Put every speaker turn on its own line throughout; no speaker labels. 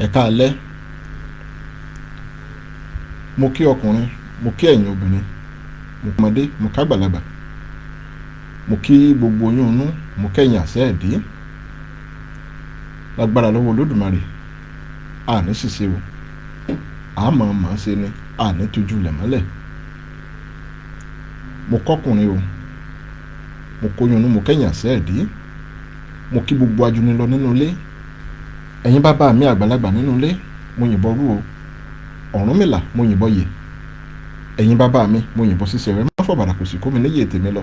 Ẹ káalẹ́. Mo kí ọkùnrin, mo kí ẹ̀yin obìnrin, mo kí ọmọdé, mo kí àgbàlagbà, mo kí gbogbo oyún inú, mo kẹ́yìn àṣẹ ẹ̀dí. Lágbára lọ́wọ́ Olódùmarè, àní ṣìṣe o, àmọ́ màá ṣe ni, àní tójú ilẹ̀ mọ́lẹ̀. Mo kọ́kùnrin o, mo kóyún inú, mo kẹ́yìn àṣẹ ẹ̀dí, mo kí gbogbo ajúnilọ nínú ilé. Ẹ̀yin bàbá mi àgbàlagbà nínú ilé, mo yìnbọn rú o. Ọ̀rúnmìlà, mo yìnbọn yè. Ẹ̀yin bàbá mi, mo yìnbọn sísẹ rẹ, má fọ̀bàrà kò sì kó mi níyè tèmi lọ.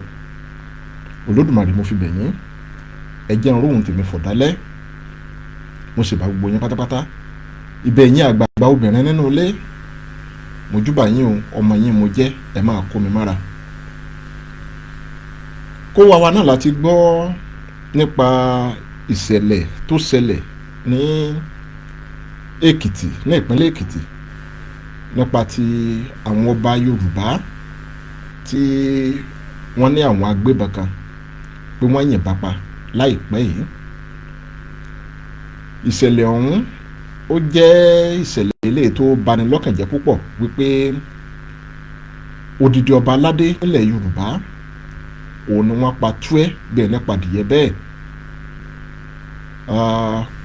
Olódùmarè, mo fi bẹ̀ yín, ẹ jẹ́ n róhun tèmi fọ̀dálẹ́. Mo sì bá gbogbo yín pátápátá. Ìbẹ̀ yín àgbààgbà obìnrin nínú ilé, mo júbà yín o, ọmọ yín mo jẹ́, ẹ máa kó mi mára. Kó wa wa náà láti gbọ́ nípa ìṣẹ̀lẹ̀ tó ṣẹlẹ̀ ní Èkìtì, ní ìpínlẹ̀ Èkìtì, nípa ti àwọn ọba Yorùbá tí wọ́n ní àwọn agbébọn kan pé wọ́n yìnbọn pa láìpẹ́ yìí. Ìṣẹ̀lẹ̀ ọ̀hún, ó jẹ́ ìṣẹ̀lẹ̀ eléyìí tó bani lọ́kàn jẹ́ púpọ̀ wípé odidi ọba aládé nílẹ̀ Yorùbá òun ni wọ́n pa túẹ́ bí ẹni padìyẹ bẹ́ẹ̀.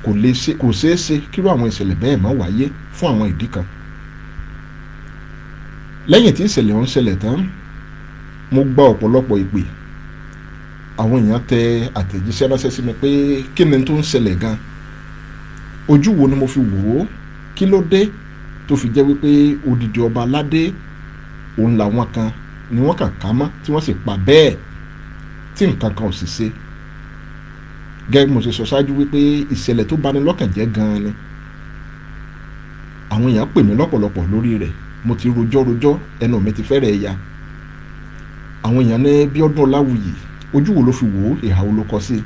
Kò lè ṣe, kò ṣeé ṣe kírú àwọn ìṣẹ̀lẹ̀ bẹ́ẹ̀ má wáyé fún àwọn ìdí kan. Lẹ́yìn tí ìṣẹ̀lẹ̀ ọ̀hún ṣẹlẹ̀ tán, mo gba ọ̀pọ̀lọpọ̀ ìpè. Àwọn èèyàn tẹ àtẹ̀jíṣẹ́ ránṣẹ́ sí mi pé kí ni tó ń ṣẹlẹ̀ gan, ojú wo ni mo fi wò ó, kí ló dé tó fi jẹ́ wípé odidi ọba aládé òun làwọn kan ni wọ́n kàn ká mọ́ tí wọ́n sì pa bẹ́ẹ̀ tí nǹkan kan ò sì ṣe. Gẹ́gẹ́ bí mo ṣe sọ ṣáájú wípé ìṣẹ̀lẹ̀ tó bani lọ́kàn jẹ́ gan-an ni. Àwọn èèyàn pè mí lọ́pọ̀lọpọ̀ lórí rẹ̀. Mo ti rojọ́ rojọ́, ẹnu mi ti fẹ́rẹ̀ ya. Àwọn èèyàn ní Bíọ́dún Ọláwuyì, ojú wo ló fi wò ó, ìhà wo ló kọ sí?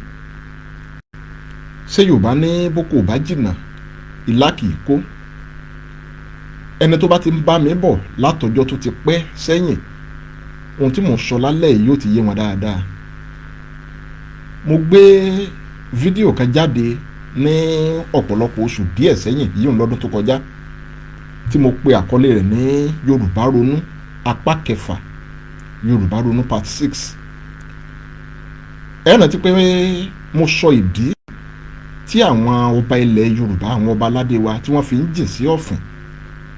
Ṣé Yorùbá ní boko ò bá jìnnà, ìlà kì í kó? Ẹni tó bá ti ń bá mi bọ̀ látọjọ́ tó ti pẹ́ sẹ́yìn, ohun tí mò ń sọ lálẹ́ yìí yóò ti yé wọn dáadáa. Mo gbé fídíò kan jáde ní ọ̀pọ̀lọpọ̀ oṣù díẹ̀ sẹ́yìn yìí lọ́dún tó kọjá, tí mo pe àkọlé rẹ̀ ní Yorùbá Ronú apá kẹfà, Yorùbá Ronú part 6. Ẹ rántí pé mo sọ ìdí tí àwọn ọba ilẹ̀ Yorùbá, àwọn ọba aládé wa, tí wọ́n fi ń jìn sí ọ̀fìn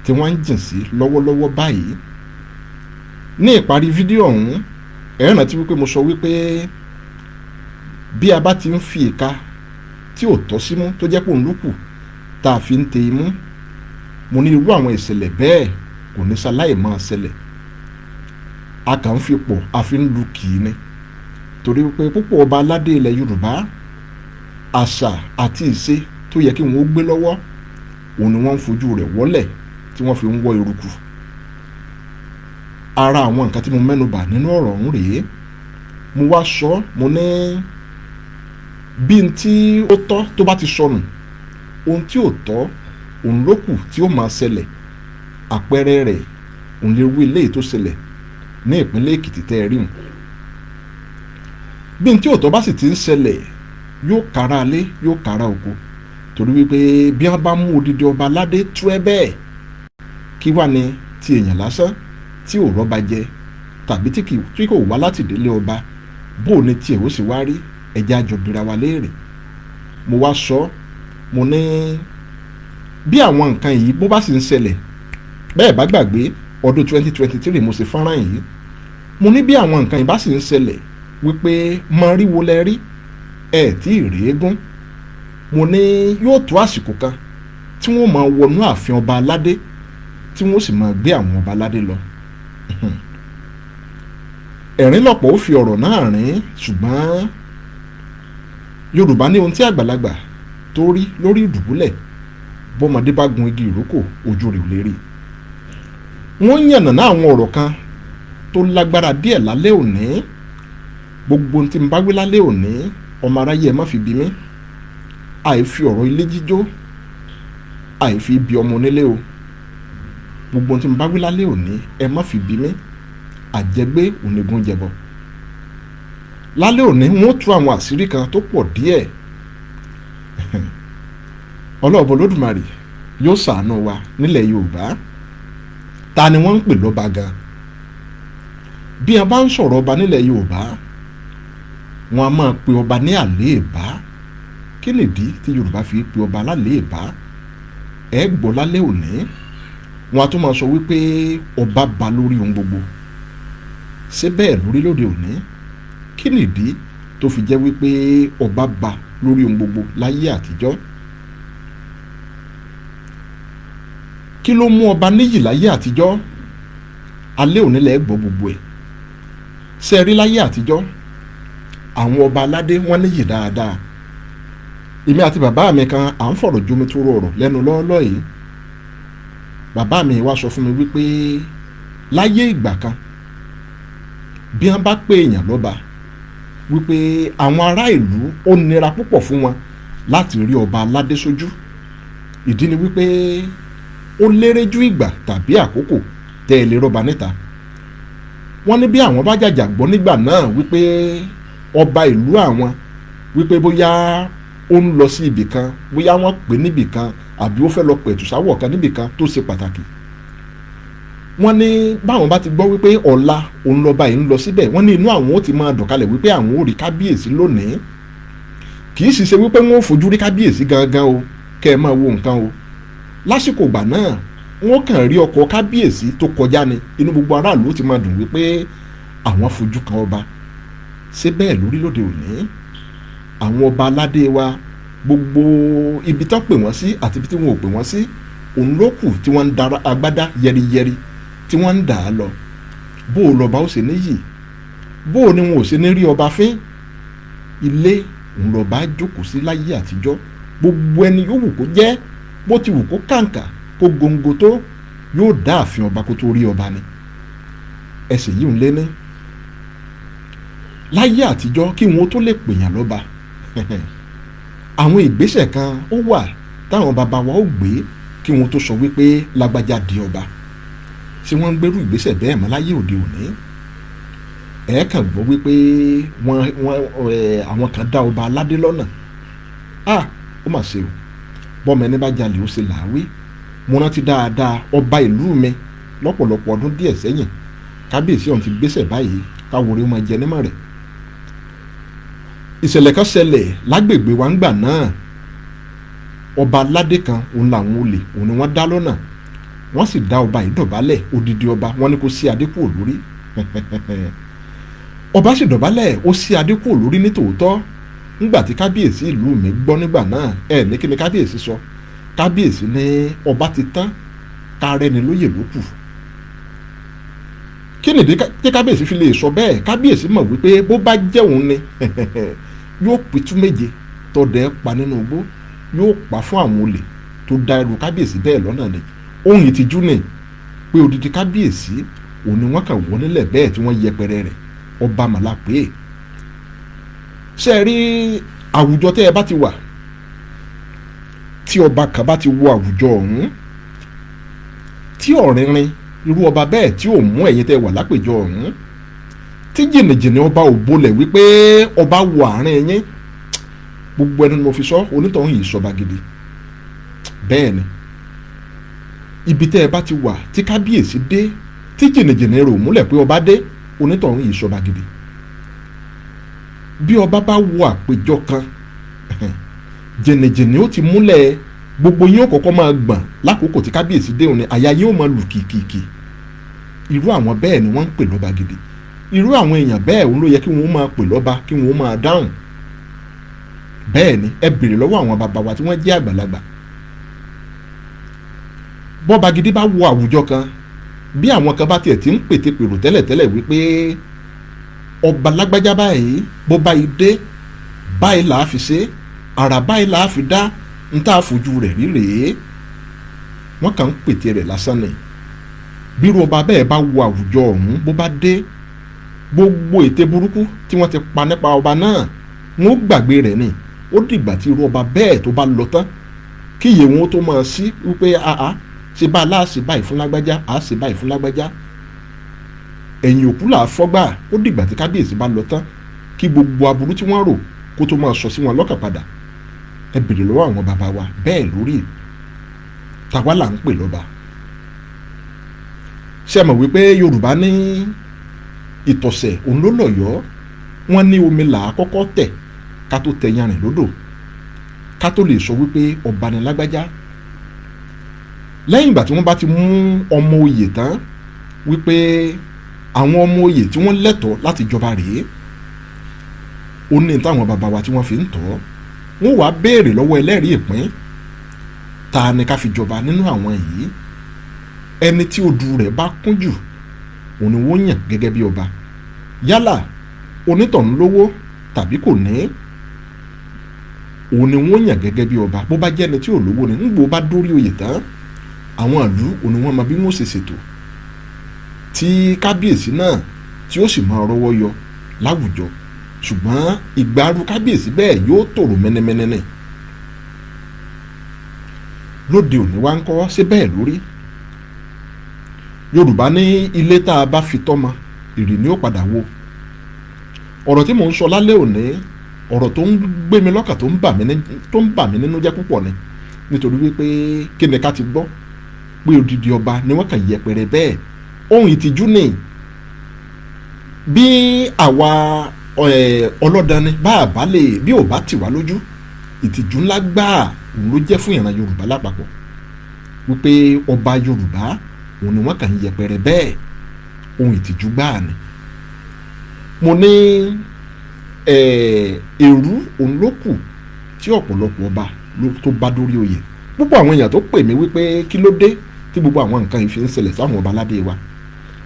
tí wọ́n ń jìn sí lọ́wọ́lọ́wọ́ báyìí. Ní ìparí fídíò ọ̀hún, ẹ rántí wípé mo sọ wípé bí a bá ti ń fi ìka tí ò tọ́ símú, tó jẹ́ pé òun ló kù tá a fi ń tẹ imú, mo ní irú àwọn ìṣẹ̀lẹ̀ bẹ́ẹ̀ kò ní ṣaláì máa ṣẹlẹ̀. A kàn ń fi pọ̀, a fi ń lu kì í ni, torí pé púpọ̀ ọba aládé ilẹ̀ Yorùbá, àṣà àti ìṣe tó yẹ kí wọ́n ó gbé lọ́wọ́ òun ni wọ́n ń fojú rẹ̀ wọ́lẹ̀ tí wọ́n fi ń wọ́ eruku. Ara àwọn nǹkan tí mo mẹ́nu bà nínú ọ̀rọ̀ ọ̀hún rèé. Mo wá sọ, mo ní bí n tí ó tọ́ tó bá ti sọnù, ohun tí ò tọ́ òun ló kù tí ó máa ṣẹlẹ̀. Àpẹẹrẹ rẹ̀ òun lè wí eléyìí tó ṣẹlẹ̀ ní ìpínlẹ̀ Èkìtì tẹ́ ẹ rí hùn. Bí n tí ò tọ́ bá sì ti ń ṣẹlẹ̀, yóò kára alé, yóò kára oko, torí wípé bí wọ́n bá mú odidi ọba aládé tú ẹ bẹ́ẹ̀, kí wá ní ti èèyàn lásán tí ò rọ́ba jẹ tàbí tí kò wá láti ìdílé ọba, bó o ní tiẹ̀ ó sì wá rí? Ẹ̀jẹ̀ àjọbìnrin wa léèrè. Mo wá sọ, mo ní bí àwọn nǹkan yìí bó bá sì ń ṣẹlẹ̀ bẹ́ẹ̀, bá gbàgbé ọdún 2023 mo ṣe fọ́nrán yìí, mo ní bí àwọn nǹkan yìí bá sì ń ṣẹlẹ̀, wípé mọ rí wo lẹ rí ẹ tí ì rí eégún, mo ní yóò tó àsìkò kan tí wọ́n máa wọnú ààfin ọba aládé, tí wọ́n sì máa gbé àwọn ọba aládé lọ. Ẹ̀rín lọ̀pọ̀ ó fi ọ̀rọ̀ náà rín, ṣùgbọ́n Yorùbá ní ohun tí àgbàlagbà tó rí lórí ìdùbúlẹ̀, bọ́mọdé bá gun igi ìrókò, ojú rẹ̀ ò lè rí. Wọ́n yànnàná àwọn ọ̀rọ̀ kan tó lágbára díẹ̀ lálẹ́ òní. Gbogbo ohun tí n bá wí lálẹ́ òní, ọmọ aráyé, ẹ má fi bí mi. Àìfi ọ̀rọ̀ ilé jíjó, àìfi bí ọmọ onílé o. Gbogbo ohun tí n bá wí lálẹ́ òní, ẹ má fi bí mi. Àjẹgbé onígun jẹbọ. Lálẹ́ òní, wọ́n tú àwọn àṣírí kan tó pọ̀ díẹ̀. Ọlọ́ọ̀bọ Olódùmarè. Yóò ṣàánú wa nílẹ̀ Yorùbá. Ta ni wọ́n ń pè lọ́ba gan? Bí a bá ń sọ̀rọ̀ ọba nílẹ̀ Yorùbá, wọn a máa pe ọba ní àléèbá. Kí nìdí tí Yorùbá fi pe ọba láléèbá? Ẹ gbọ́ lálẹ́ òní. Wọn a tún máa sọ wípé ọba ba lórí ohun gbogbo. Ṣé bẹ́ẹ̀ lórí lóde òní? Kí nìdí tó fi jẹ́ wípé ọba ba lórí ohun gbogbo láyé àtijọ́? Kí ló mú ọba níyì láyé àtijọ́? Alẹ́ òní lẹ́ gbọ́ gbogbo ẹ̀. Ṣe rí láyé àtijọ́, àwọn ọba aládé wọ́n níyì dáadáa. Èmi àti bàbá mi kan à ń fọ̀rọ̀ jomi tó rọrọ̀ lẹ́nu lọ́ọ́lọ́ yìí. Bàbá mi wá sọ fún mi wípé láyé ìgbà kan, bí wọ́n bá pè èèyàn lọ́ba, wípé àwọn ará ìlú ó nira púpọ̀ fún wọn láti rí ọba aládé sójú. Ìdí ni wípé ó léré ju ìgbà tàbí àkókò tẹ́ ẹ lè rọ́ba níta. Wọ́n ní bí àwọn bá jàjà gbọ́ nígbà náà wípé ọba ìlú àwọn, wípé bóyá ó ń lọ sí ibì kan, bóyá wọ́n pè níbì kan, àbí ó fẹ́ lọ pẹ̀tù sáwọ̀ kan níbì kan tó ṣe pàtàkì, wọ́n ní báwọn bá ti gbọ́ wípé ọ̀la òun lọ́ba yìí ń lọ síbẹ̀, wọ́n ní inú àwọn ó ti máa dùn kalẹ̀ wípé àwọn ò rí kábíyèsí lónìí. Kì í sì ṣe wípé wọ́n ò fojú rí kábíyèsí gangan o. Kẹ́ ẹ máa wo nǹkan o. Lásìkò ìgbà náà, wọ́n kàn rí ọkọ̀ kábíyèsí tó kọjá ni, inú gbogbo aráàlú ó ti máa dùn wípé àwọn fojú kan ọba. Ṣé bẹ́ẹ̀ lórí lóde òní? Àwọn ọba aládé wa, gbogbo ibi tán pè wọ́n sí àti ibi tí wọn ò pè wọ́n sí, òun ló kù tí wọ́n ń dara agbádá yẹriyẹri tí wọ́n ń dà á lọ. Bó o lọ́ba ó ṣe níyì, bó o ní wọn ò ṣe ní rí ọba fín. Ilé òun lọ́ba jókòó sí láyé àtijọ́. Gbogbo ẹni yóò wù kó jẹ́, bó ti wù kó kàǹkà kó góńgó tó, yóò dá ààfin ọba kó tó rí ọba ni. Ẹsẹ̀ yìí ń lé ní láyé àtijọ́ kí wọn tó lè pèèyàn lọ́ba. Àwọn ìgbésẹ̀ kan ó wà táwọn bàbá wa ó gbé kí wọn tó sọ wípé lágbájá di ọba. Ṣé wọ́n ń gbérú ìgbésẹ̀ bẹ́ẹ̀ mọ́ láyé òde òní? Ẹ kàn gbọ́ wípé wọ́n àwọn kan dá ọba aládé lọ́nà. Ah, ó mà ṣe o. Bọ́mọ ẹni bá jalè, ó ṣe làáwí. Mo rántí dáadáa, ọba ìlú mi lọ́pọ̀lọpọ̀ ọdún díẹ̀ sẹ́yìn, kábíyèsí ọ̀hún ti gbéṣẹ̀ báyìí káwòrán máa jẹ nímọ̀ rẹ̀. Ìṣẹ̀lẹ̀ kan ṣẹlẹ̀ lágbègbè wa ńgbà náà. Ọba aládé kan òun làwọn olè òun ni wọ́n dá lọ́nà. Wọ́n sì dá ọba yìí dọ̀bálẹ̀. Odidi ọba, wọ́n ní kó sí adé kúrò lórí. Ọba sì dọ̀bálẹ̀, ó sí adé kúrò lórí ní tòótọ́. Ńgbà tí kábíyèsí ìlú mi gbọ́ nígbà náà, ẹ ní kí ni kábíyèsí sọ? Kábíyèsí ní ọba ti tán, kárẹ́ni lóyè ló kù. Kí nìdí tí kábíyèsí fi lè sọ bẹ́ẹ̀? Kábíyèsí mọ̀ wípé bó bá jẹ́ òun ni, yóò pitú méje tọdẹ pa nínú igbó, yóò pa fún àwọn olè tó dá ẹrù kábíyèsí bẹ́ẹ̀ lọ́nà ni. Ohun ìtìjú ni pé odidi kábíyèsí òun ni wọ́n kàn wọ́n nílẹ̀ bẹ́ẹ̀ tí wọ́n yẹpẹrẹ rẹ̀. Ọba màlá pé ṣe rí àwùjọ tẹ́ ẹ bá ti wà, tí ọba kan bá ti wọ àwùjọ ọ̀hún, tí ọ̀rìnrìn irú ọba bẹ́ẹ̀ tí ò mú ẹ̀yin tẹ́ wà lápèjọ ọ̀hún, tí jìnnìjìnnì ọba ò bolẹ̀ wípé ọba wọ àárín yín, gbogbo ẹni mo fi sọ, onítọ̀hún yìí sọba gidi. Bẹ́ẹ̀ ni, ibi tẹ́ ẹ bá ti wà tí kábíyèsí dé, tí jìnnìjìnnì rò múlẹ̀ pé ọba dé, onítọ̀hún yìí sọba gidi. Bí ọba bá wọ àpèjọ kan, jìnnìjìnnì ó ti múlẹ̀, gbogbo yín ó kọ́kọ́ máa gbọ̀n lákòókò tí kábíyèsí dé òní, àyà yín ó máa lù kìkìkì. Irú àwọn bẹ́ẹ̀ ni wọ́n ń pè lọ́ba gidi. Irú àwọn èèyàn bẹ́ẹ̀ òun ló yẹ kí wọ́n máa pè lọ́ba, kí wọ́n máa dáhùn. Bẹ́ẹ̀ ni, ẹ bèrè lọ́wọ́ àwọn bàbá wa tí wọ́n jẹ́ àgbàlagbà. Bọ́ba gidi bá wọ àwùjọ kan, bí àwọn kan bá tiẹ̀ ti ń pète pèrò tẹ́lẹ̀tẹ́lẹ̀ wípé ọba lágbájá báyìí, bó báyìí dé báyìí là á fi ṣe, àrà báyìí là á fi dá, ń tá a fojú rẹ̀ rí rèé, wọ́n kàn ń pète rẹ̀ lásán ni. Bírú ọba bẹ́ẹ̀ bá wọ àwùjọ ọ̀hún, bó bá dé, gbogbo ète burúkú tí wọ́n ti pa nípa ọba náà, wọ́n gbàgbé rẹ̀ ni. Ó dìgbà tí irú ọba bẹ́ẹ̀ tó bá lọ tán kíyè wọn tó máa sí wípé àá ṣe bá a láàṣẹ báyìí fún lágbájá, àá ṣe báyìí fún lágbájá. Ẹ̀yìn òkú là á fọ́gbà. Ó dìgbà tí kábíyèsí bá lọ tán kí gbogbo aburú tí wọ́n rò kó tó máa sọ sí wọn lọ́kàn padà. Ẹ bèrè lọ́wọ́ àwọn bàbá wa, bẹ́ẹ̀ lórí. Tàwa là ń pè lọ́ba. Ṣe mọ̀ wípé Yorùbá ní ìtọ̀sẹ̀ òun ló lọ̀yọ́? Wọ́n ní omi là á kọ́kọ́ tẹ̀ ká tó tẹ yanrìn lódò, ká tó lè sọ wípé ọba ni lágbájá. Lẹ́yìn ìgbà tí wọ́n bá ti mú ọmọ oyè tán, wípé àwọn ọmọ oyè tí wọ́n lẹ́tọ̀ọ́ láti jọba rèé, ó ní táwọn bàbá wa tí wọ́n fi ń tọ́, wọ́n wàá béèrè lọ́wọ́ ẹlẹ́rìí ìpín, ta ni ká fi jọba nínú àwọn yìí? Ẹni tí odù rẹ̀ bá kún jù, òun ni wọ́n yàn gẹ́gẹ́ bí ọba. Yálà onítọ̀hún lówó tàbí kò ní, òun ni wọ́n yàn gẹ́gẹ́ bí ọba. Bó bá jẹ́ ẹni tí ò lówó ni, ńgbò bá dórí oyè tán, àwọn ìlú òun ni wọ́n mọ bí wọ́n ṣe ṣètò tí kábíyèsí náà tí ó sì máa rọ́wọ́ yọ láwùjọ. Ṣùgbọ́n ìgbàrú kábíyèsí bẹ́ẹ̀ yóò tòrò mẹ́nẹ́mẹ́nẹ́ ní. Lóde òní wá ń kọ́ ṣé bẹ́ẹ̀ lórí? Yorùbá ní ilé tá a bá fi tọ́mọ, ìrì ni ó padà wó. Ọ̀rọ̀ tí mò ń sọ lálẹ́ òní, ọ̀rọ̀ tó ń gbé mi lọ́kàn, tó ń bà mí nínú jẹ́ púpọ̀ ni, nítorí wípé kí ni ká ti gbọ́ pé odidi ọba ni wọ́n kàn yẹpẹrẹ bẹ́ẹ̀? Ohun ìtìjú ni. Bí àwa ọlọ́dàn ni bá a bá lè bí ò bá tì wá lójú, ìtìjú ńlá gbáà òun ló jẹ́ fún ìran Yorùbá lápapọ̀, wípé ọba Yorùbá òun ni wọ́n kàn yẹpẹrẹ bẹ́ẹ̀. Ohun ìtìjú gbáà ni. Mo ní èrú òun ló kù tí ọ̀pọ̀lọpọ̀ ọba tó bá dórí oyè. Púpọ̀ àwọn èèyàn tó pè mí wípé kí ló dé tí gbogbo àwọn nǹkan yìí fi ń ṣẹlẹ̀ sáwọn ọba aládé wa,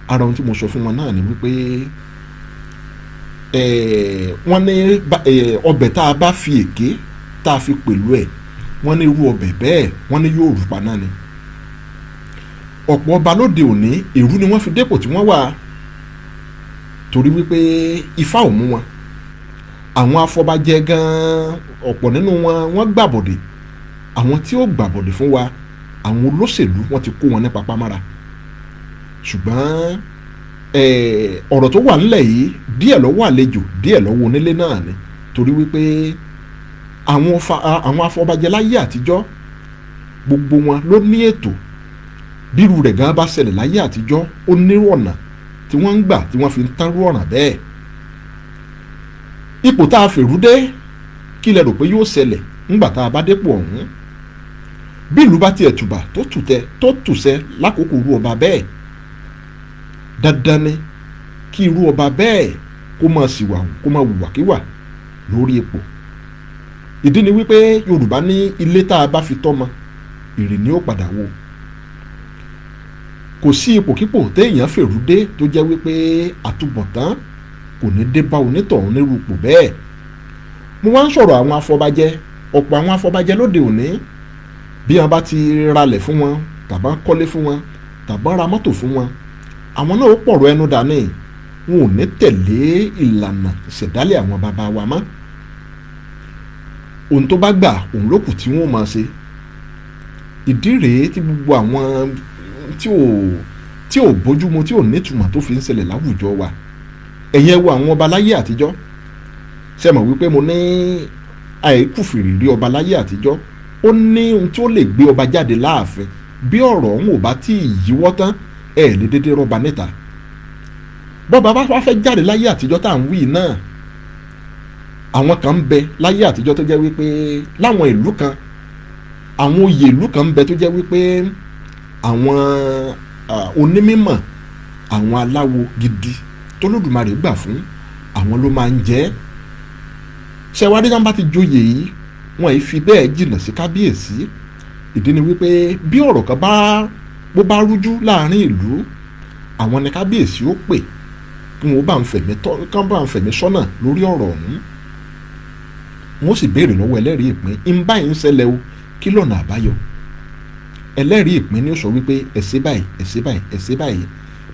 ara ohun tí mo sọ fún wọn náà ni wípé wọ́n ní ọbẹ̀ tá a bá fi èké tá a fi pẹ̀lú ẹ̀, wọ́n ní irú ọbẹ̀ bẹ́ẹ̀, wọ́n ní yóò rúpa náà ni. Ọ̀pọ̀ ọba lóde òní, èrú ni wọ́n fi dépò tí wọ́n wà, torí wípé ifá ò mú wọn. Àwọn afọbajẹ gan-an, ọ̀pọ̀ nínú wọn, wọ́n gbàbọ̀dè. Àwọn tí ó gbàbọ̀dè fún wa, àwọn olóṣèlú, wọ́n ti kó wọn ní papámára. Ṣùgbọ́n ọ̀rọ̀ tó wà nílẹ̀ yìí, díẹ̀ lọ́wọ́ àlejò, díẹ̀ lọ́wọ́ onílé náà ni, torí wípé àwọn afọbajẹ láyé àtijọ́, gbogbo wọn ló ní ètò. Bírú rẹ̀ gan bá ṣẹlẹ̀ láyé àtijọ́, ó ní ọ̀nà tí wọ́n ń gbà tí wọ́n fi ń tánrú ọ̀ràn bẹ́ẹ̀. Ipò tá a fèrú dé, kí lẹ rò pé yóò ṣẹlẹ̀ ńgbà tá a bá dépò ọ̀hún? Bí ìlú bá tiẹ̀ tùbà tó tùtẹ̀ tó tùsẹ̀ lákòókò irú ọba bẹ́ẹ̀, dandan ni kí irú ọba bẹ́ẹ̀ kó máa ṣìwà, kó máa wùwàkíwà lórí ipò. Ìdí ni wípé Yorùbá ní ilé tá a bá fi tọ́mọ, ìrì ni ó padà wó. Kò sí ipòkípò téèyàn fèrú dé tó jẹ́ wípé àtúbọ̀tán kò ní dé bá onítọ̀hún nírú ipò bẹ́ẹ̀. Mo wá ń sọ̀rọ̀ àwọn afọbajẹ. Ọ̀pọ̀ àwọn afọbajẹ lóde òní, bí wọn bá ti ralẹ̀ fún wọn, tàbá kọ́lé fún wọn, tàbá ra mọ́tò fún wọn, àwọn náà ó pọ̀rọ̀ ẹnu dání. Wọn ò ní tẹ̀lé ìlànà ìṣẹ̀dálẹ̀ àwọn bàbá wa mọ́. Ohun tó bá gbà, òun ló kù tí wọ́n máa ṣe. Ìdí rèé tí gbogbo àwọn tí ò bójúmu, tí ò nítumọ̀ tó fi ń ṣẹlẹ̀ láwùjọ wa. Ẹ̀yin ẹ wo àwọn ọba láyé àtijọ́. Ṣe mọ̀ wípé mo ní àìkúfìrì rí ọba láyé àtijọ́, ó ní ohun tí ó lè gbé ọba jáde láàfin. Bí ọ̀rọ̀ ọ̀hún ò bá tí ì yíwọ́ tán, ẹ̀ lè dédé rọ́ba níta. Bọ́ba bá wá fẹ́ jáde láyé àtijọ́ tá à ń wí náà, àwọn kan ń bẹ láyé àtijọ́ tó jẹ́ wípé láwọn ìlú kan, àwọn oyè ìlú kan ń bẹ tó jẹ́ wípé àwọn onímọ̀, àwọn aláwo gidi tólódùmarè gbà fún, àwọn ló máa ń jẹ́. Ṣẹwádìí tán bá ti joyè yìí, wọn yìí fi bẹ́ẹ̀ jìnnà sí kábíyèsí. Ìdí ni wípé bí ọ̀rọ̀ kan bá bó bá rújú láàrin ìlú, àwọn ni kábíyèsí ó pè kí wọ́n bá ń fẹ̀mí tọ́, kán bá ń fẹ̀mí sọ́nà lórí ọ̀rọ̀ ọ̀hún. Wọ́n sì béèrè lọ́wọ́ ẹlẹ́rìí ìpín, ń báyìí ń ṣẹlẹ̀ o, kí lọ́nà àbáyọ? Ẹlẹ́rìí ìpín ni ó sọ wípé ẹ ṣe báyìí, ẹ ṣe báyìí, ẹ ṣe báyìí.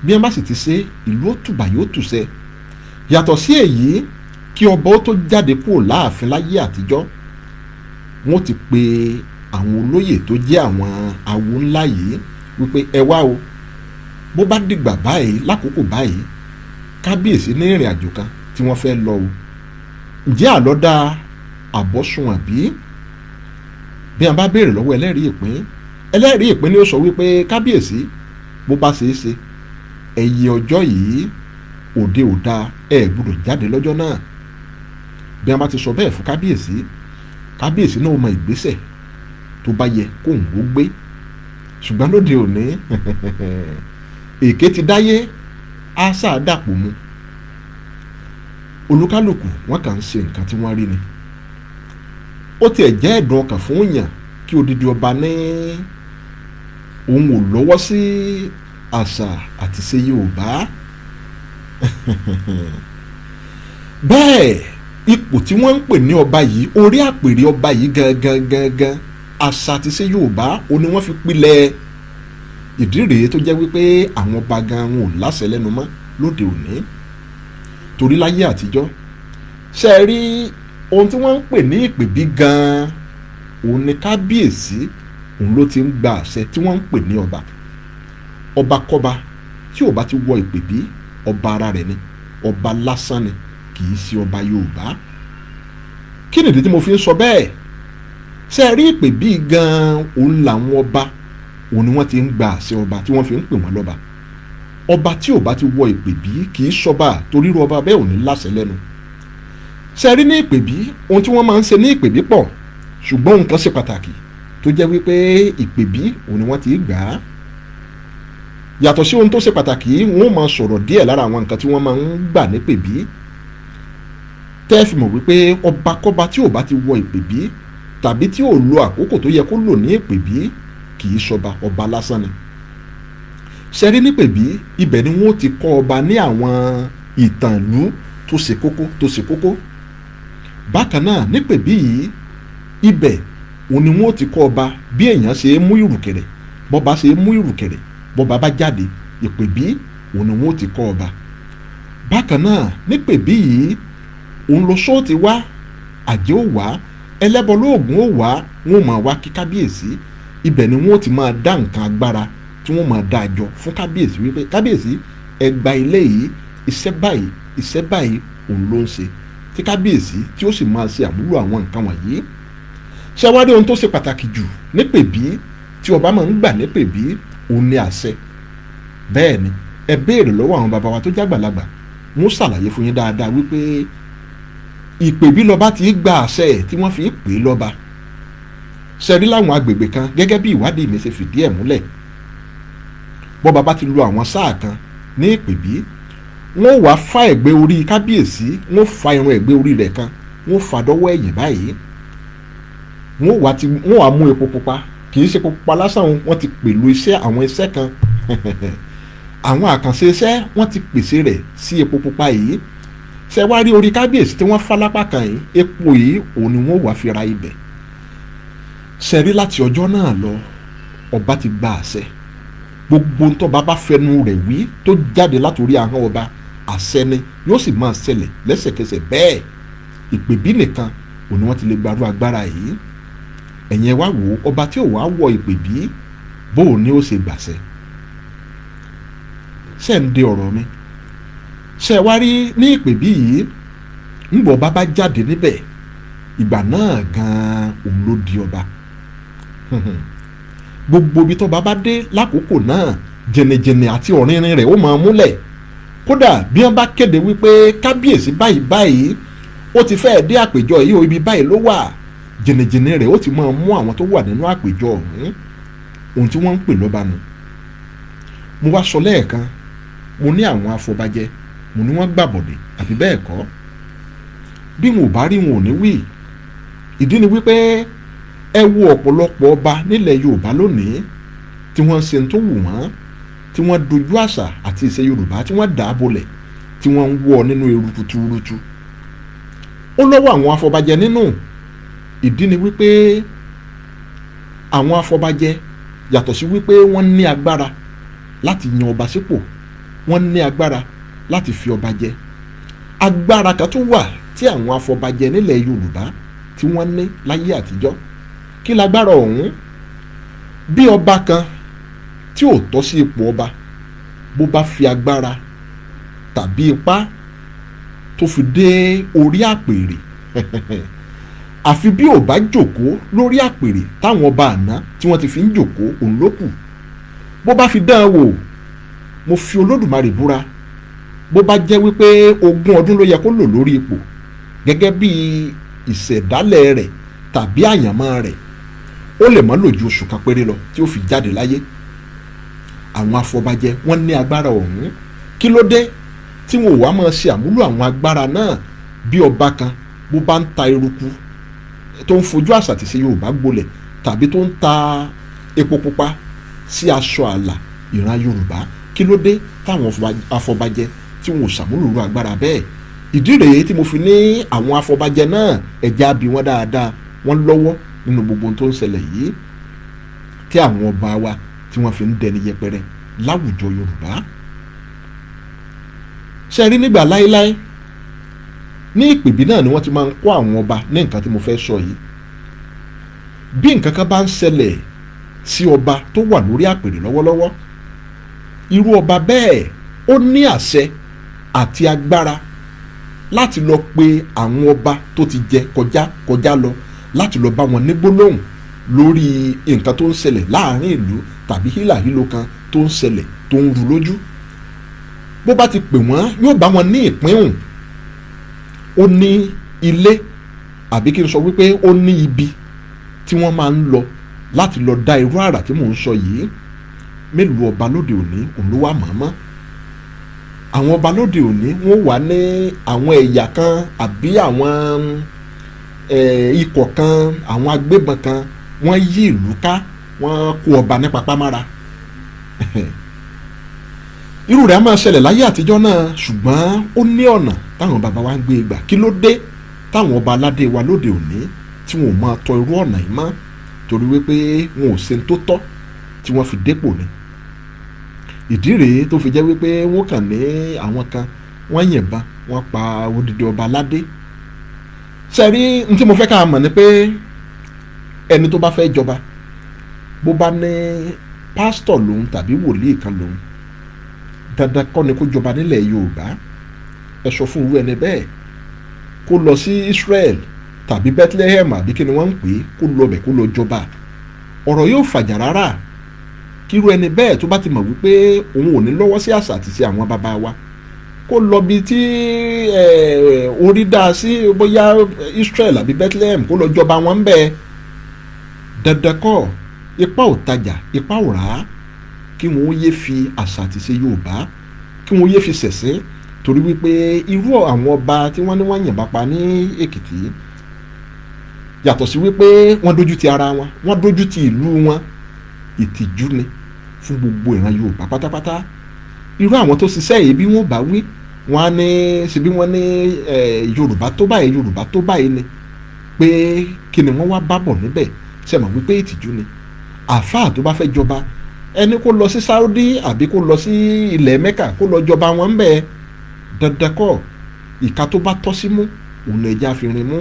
Bí wọ́n bá sì ti ṣe, ìlú ó tùbà, yóò tùṣẹ. Yàtọ̀ sí èyí, kí ọba ó tó jáde kúrò láàfin láyé àtijọ́, wọ́n ti pe àwọn olóyè tó jẹ́ àwọn awo ńlá yìí wípé ẹ wá o, bó bá dìgbà báyìí, lákòókò báyìí, kábíyèsí ní ìrìn àjò kan tí wọ́n fẹ́ lọ o. Ǹjẹ́ àlọ́ dáa àbọ̀sùn àbí? Bí wọ́n bá béèrè lọ́wọ́ ẹlẹ́rìí ìpín, Ẹlẹ́rìí ìpín ni ó sọ wípé kábíyèsí, bó bá ṣeé ṣe, ẹ̀yẹ ọjọ́ yìí òde ò dáa, ẹ gbọ́dọ̀ jáde lọ́jọ́ náà. Bí wọ́n bá ti sọ bẹ́ẹ̀ fún kábíyèsí, kábíyèsí náà mọ ìgbésẹ̀ tó bá yẹ kóun ó gbé. Ṣùgbọ́n lóde òní, èké ti dáyé, àṣà dàpọ̀ mu, olúkálùkù wọn kàn ń ṣe nǹkan tí wọ́n rí ni. Ó tiẹ̀ jẹ́ ẹ̀dùn ọkàn fún yàn kí odidi ọba ní òun ò lọ́wọ́ sí àṣà àti ṣe Yorùbá. Bẹ́ẹ̀ ipò tí wọ́n ń pè ní ọba yìí, orí àpèrè ọba yìí gangan gangan, àṣà àti ṣe Yorùbá ó ní wọ́n fi pilẹ̀. Ìdí rèé tó jẹ́ wípé àwọn ọba gan wọn ò láṣẹ lẹ́nu mọ́ lóde òní. Torí láyé àtijọ́, ṣe é rí ohun tí wọ́n ń pè ní ìpèbí gan-an, òun ni kábíyèsí, òun ló ti ń gba àṣẹ tí wọ́n ń pè ní ọba. Ọba kọ́ba tí ò bá ti wọ ìpèbí, ọba ara rẹ̀ ni, ọba lásán ni, kì í ṣe ọba Yorùbá. Kí nìdí tí mo fi ń sọ bẹ́ẹ̀? Ṣe é rí ìpèbí gan-an, òun làwọn ọba, òun ni wọ́n ti ń gba àṣẹ ọba tí wọ́n fi ń pè wọ́n lọ́ba. Ọba tí ò bá ti wọ ìpèbí kì í ṣọba, torí irú ọba bẹ́ẹ̀ ò ní láṣẹ lẹ́nu. Ṣe rí ní ìpèbí, ohun tí wọ́n máa ń ṣe ní ìpèbí pọ̀, ṣùgbọ́n nǹkan ṣe pàtàkì tó jẹ́ wípé ìpèbí òun ni wọ́n ti gbà á. Yàtọ̀ sí ohun tó ṣe pàtàkì, wọ́n máa sọ̀rọ̀ díẹ̀ lára àwọn nǹkan tí wọ́n máa ń gbà ní ìpèbí, tẹ́ fi mọ̀ wípé ọba kọ́ba tí ò bá ti wọ ìpèbí tàbí tí ò lo àkókò tó yẹ kó lò ní ìpèbí kì í ṣọba, ọba lásán ni. Ṣe rí nípèbí, ibẹ̀ ni wọ́n ti kọ́ ọba ní àwọn ìtàn ìlú tó ṣe kókó tó ṣe kókó. Bákan náà nípèbí yìí, ibẹ̀ òun ni wọ́n ti kọ́ ọba bí èèyàn ṣe é mú ìrùkẹ̀rẹ̀, bọ́ba ṣe é mú ìrùkẹ̀rẹ̀, bọ́ba bá jáde, ìpèbí òun ni wọ́n ti kọ́ ọba. Bákan náà nípèbí yìí, òun lọ sóòtì wá, àjẹ́ ò wá, ẹlẹ́bọ lóògùn ò wá, wọn ò máa wá kí kábíyèsí. Ibẹ̀ ni wọ́n ti máa dá nǹkan agbára tí wọ́n máa dá àjọ fún kábíyèsí wípé kábíyèsí, ẹ gba ilé yìí, iṣẹ́ báyìí, iṣẹ́ báyìí òun ló ń ṣe, tí kábíyèsí tí ó sì máa ṣe àmúlò àwọn nǹkan wọ̀nyí. Ṣé wá rí ohun tó ṣe pàtàkì jù nípèbí tí ọba máa ń gbà nípèbí, òun ni àṣẹ. Bẹ́ẹ̀ ni, ẹ béèrè lọ́wọ́ àwọn bàbá wa tó jágbàlagbà, wọ́n ṣàlàyé fún yín dáadáa wípé ìpèbí lọ́ba ti gba àṣẹ tí wọ́n fi pè é lọ́ba. Ṣe rí láwọn agbègbè kan, gẹ́gẹ́ bí ìwádìí mi ṣe fìdí ẹ̀ múlẹ̀, bọ́ba bá ti lu àwọn sáà kan ní ìpèbí, wọ́n wàá fa ẹ̀gbẹ́ orí kábíyèsí, wọ́n fa irun ẹ̀gbẹ́ orí rẹ̀ kan, wọ́n fa dọ́wọ́ ẹ̀yìn báyìí, wọ́n wàá mú epo pupa. Kì í ṣe epo pupa lásán, wọ́n ti pèlú iṣẹ́, àwọn iṣẹ́ kan, àwọn àkànṣe iṣẹ́, wọ́n ti pèsè rẹ̀ sí epo pupa yìí. Ṣe wá rí orí kábíyèsí tí wọ́n fá lápá kan yìí, epo yìí òun ni wọ́n wàá fi ra ibẹ̀. Ṣe rí láti ọjọ́ náà lọ, ọba ti gba àṣẹ. Gbogbo ń tọ́ba bá fẹnu rẹ̀ wí tó jáde látòrí ahọ́n ọba, àṣẹ ni, yóò sì máa ṣẹlẹ̀ lẹ́sẹ̀kẹsẹ̀. Bẹ́ẹ̀ ìpèbí nìkan òun ni wọ́n ti lè gbarú agbára yìí. Ẹ̀yin ẹ wá wò ó, ọba tí ò wá wọ ìpèbí, bó o ní ó ṣe gbàṣẹ? Ṣe ń de ọ̀rọ̀ mi? Ṣe wá rí ní ìpèbí yìí, ńgbọ̀ ọba bá jáde níbẹ̀, ìgbà náà gan-an òun ló di ọba. Gbogbo ibi tọ́ba bá dé lákòókò náà, jẹnẹjẹnẹ àti ọ̀rìnrìn rẹ̀ ó máa múlẹ̀. Kódà bí wọ́n bá kéde wípé kábíyèsí báyìí báyìí ó ti fẹ́ẹ̀ dé àpèjọ yìí o, ibi báyìí ló wà, jẹnẹjẹnẹ rẹ̀ ó ti máa mú àwọn tó wà nínú àpèjọ ọ̀hún. Ohun tí wọ́n ń pè lọ́ba nu. Mo wá sọ lẹ́ẹ̀kan, mo ní àwọn afọbajẹ, mo ní wọ́n gbàbọ̀dè àbí bẹ́ẹ̀ kọ́? Bí wọn ò bá rí, wọn ò ní wí. Ìdí ni wípé ẹ wo ọ̀pọ̀lọpọ̀ ọba nílẹ̀ Yorùbá lónìí tí wọ́n ń ṣe tó wù wọ́n, tí wọ́n dojú àṣà àti ìṣe Yorùbá, tí wọ́n dà á bolẹ̀, tí wọ́n ń wọ́ nínú eruku tuurutu. Ó lọ́wọ́ àwọn afọbajẹ nínú. Ìdí ni wípé àwọn afọbajẹ, yàtọ̀ sí wípé wọ́n ní agbára láti yan ọba sípò, wọ́n ní agbára láti fi ọba jẹ, agbára kan tún wà tí àwọn afọbajẹ nílẹ̀ Yorùbá tí wọ́n ní láyé àtijọ́. Kí lágbára ọ̀hún? Bí ọba kan tí ò tọ́ sí ipò ọba, bó bá fi agbára tàbí ipá tó fi dé orí àpèrè, Àfi bí ò bá jòkó lórí àpèrè táwọn ọba àná tí wọ́n ti fi ń jòkó, òun ló kù. Bó bá fi dán an wò, mo fi Olódùmarè búra, bó bá jẹ́ wípé 20 ọdún ló yẹ kó lò lórí ipò gẹ́gẹ́ bí ìṣẹ̀dálẹ̀ rẹ̀ tàbí àyànmọ́ rẹ̀, ó lè má lò ju oṣù kan péré lọ tí ó fi jáde láyé. Àwọn afọbajẹ, wọ́n ní agbára ọ̀hún. Kí ló dé tí wọn ò wá máa ṣe àmúlò àwọn agbára náà? Bí ọba kan bó bá ń ta eruku, tó ń fojú àṣà tìṣe Yorùbá gbolẹ̀, tàbí tó ń ta epo pupa sí aṣọ àlà ìran Yorùbá, kí ló dé táwọn afọbajẹ tí wọn ò ṣàmúlò irú agbára bẹ́ẹ̀? Ìdí rèé tí mo fi ní àwọn afọbajẹ náà, ẹ̀já bí wọ́n dáadáa, wọ́n lọ́wọ́ nínú gbogbo ohun tó ń ṣẹlẹ̀ yìí tí àwọn ọba wa tí wọ́n fi ń dẹni yẹpẹrẹ láwùjọ Yorùbá. Ṣe rí, nígbà láéláé ní ìpèbí náà ni wọ́n ti máa ń kó àwọn ọba ní nǹkan tí mo fẹ́ sọ yìí. Bí nǹkan kan bá ń ṣẹlẹ̀ sí ọba tó wà lórí àpèrè lọ́wọ́lọ́wọ́, irú ọba bẹ́ẹ̀, ó ní àṣẹ àti agbára láti lọ pe àwọn ọba tó ti jẹ kọjá kọjá lọ, láti lọ bá wọn ní gbólóhùn lórí nǹkan tó ń ṣẹlẹ̀ láàrin ìlú tàbí hílàhílo kan tó ń ṣẹlẹ̀ tó ń ru lójú. Bó bá ti pè wọ́n, yóò bá wọn ní ìpínhùn. Ó ní ilé, àbí kí n sọ wípé ó ní ibi tí wọ́n máa ń lọ láti lọ dá irú àrà tí mò ń sọ yìí. Mélòó ọba lóde òní òun ló wà mọ̀ọ́mọ́? Àwọn ọba lóde òní, wọ́n wà ní àwọn ẹ̀yà kan àbí àwọn ikọ̀ kan, àwọn agbébọn kan, wọ́n yí ìlú ká, wọ́n kó ọba ní papámára. Irú rẹ̀ á máa ṣẹlẹ̀ láyé àtijọ́ náà, ṣùgbọ́n ó ní ọ̀nà táwọn bàbá wa ń gbé gbà. Kí ló dé táwọn ọba aládé wa lóde òní tí wọn ò máa tọ irú ọ̀nà yìí mọ́? Torí wípé wọn ò ṣe tó tọ́ tí wọ́n fi dépò ni. Ìdí rèé tó fi jẹ́ wípé wọ́n kàn ní àwọn kan, wọ́n yìnbọn, wọ́n pa odidi ọba aládé. Sẹ́rí, n tí mo fẹ́ ká mọ̀ ni pé ẹni tó bá fẹ́ jọba, bó bá ní pásítọ̀ lòun tàbí wòlíì kan lòun, dandan kọ́ ni kó jọba nílẹ̀ Yorùbá. Ẹ sọ fún irú ẹni bẹ́ẹ̀ kó lọ sí Israel tàbí Bethlehem, àbí kí ni wọ́n ń pè é, kó lọ bẹ̀, kó lọ jọba. Ọ̀rọ̀ yóò fàjà rárá. Kírú ẹni bẹ́ẹ̀ tó bá ti mọ̀ wípé òun ò ní lọ́wọ́ sí àṣà àti ṣe àwọn bàbá wa, kó lọ bí tí orí dá sí, bóyá Israel àbí Bethlehem, kó lọ jọba wọn bẹ́ẹ̀. Dandan kọ́, ipa ò tajà, ipa ò rà á. Kí wọn ó yé fi àṣà àti ṣe Yorùbá, kí wọn ó yé fi ṣẹ̀sín, torí wípé irú àwọn ọba tí wọ́n ní wọ́n yìnbọn pa ní Èkìtì, yàtọ̀ sí wípé wọ́n dójú ti ara wọn, wọ́n dójú ti ìlú wọn. Ìtìjú ni fún gbogbo ìran Yorùbá pátápátá. Irú àwọn tó ṣiṣẹ́ yìí, bí wọ́n bá wí, wọ́n á ní ṣebí wọ́n ní Yorùbá tó báyìí, Yorùbá tó báyìí ni, pé kí ni wọ́n wá bá bọ̀ níbẹ̀? Ṣe mọ̀ wípé ìtìjú ni? Àáfàá tó bá fẹ́ jọba, ẹni kó lọ sí Saudi àbí kó lọ sí ilẹ̀ Mẹ́kà, kó lọ jọba wọn ń bẹ̀. Dandan kọ́, ìka tó bá tọ́ sí mú òun ẹja fi rin mú,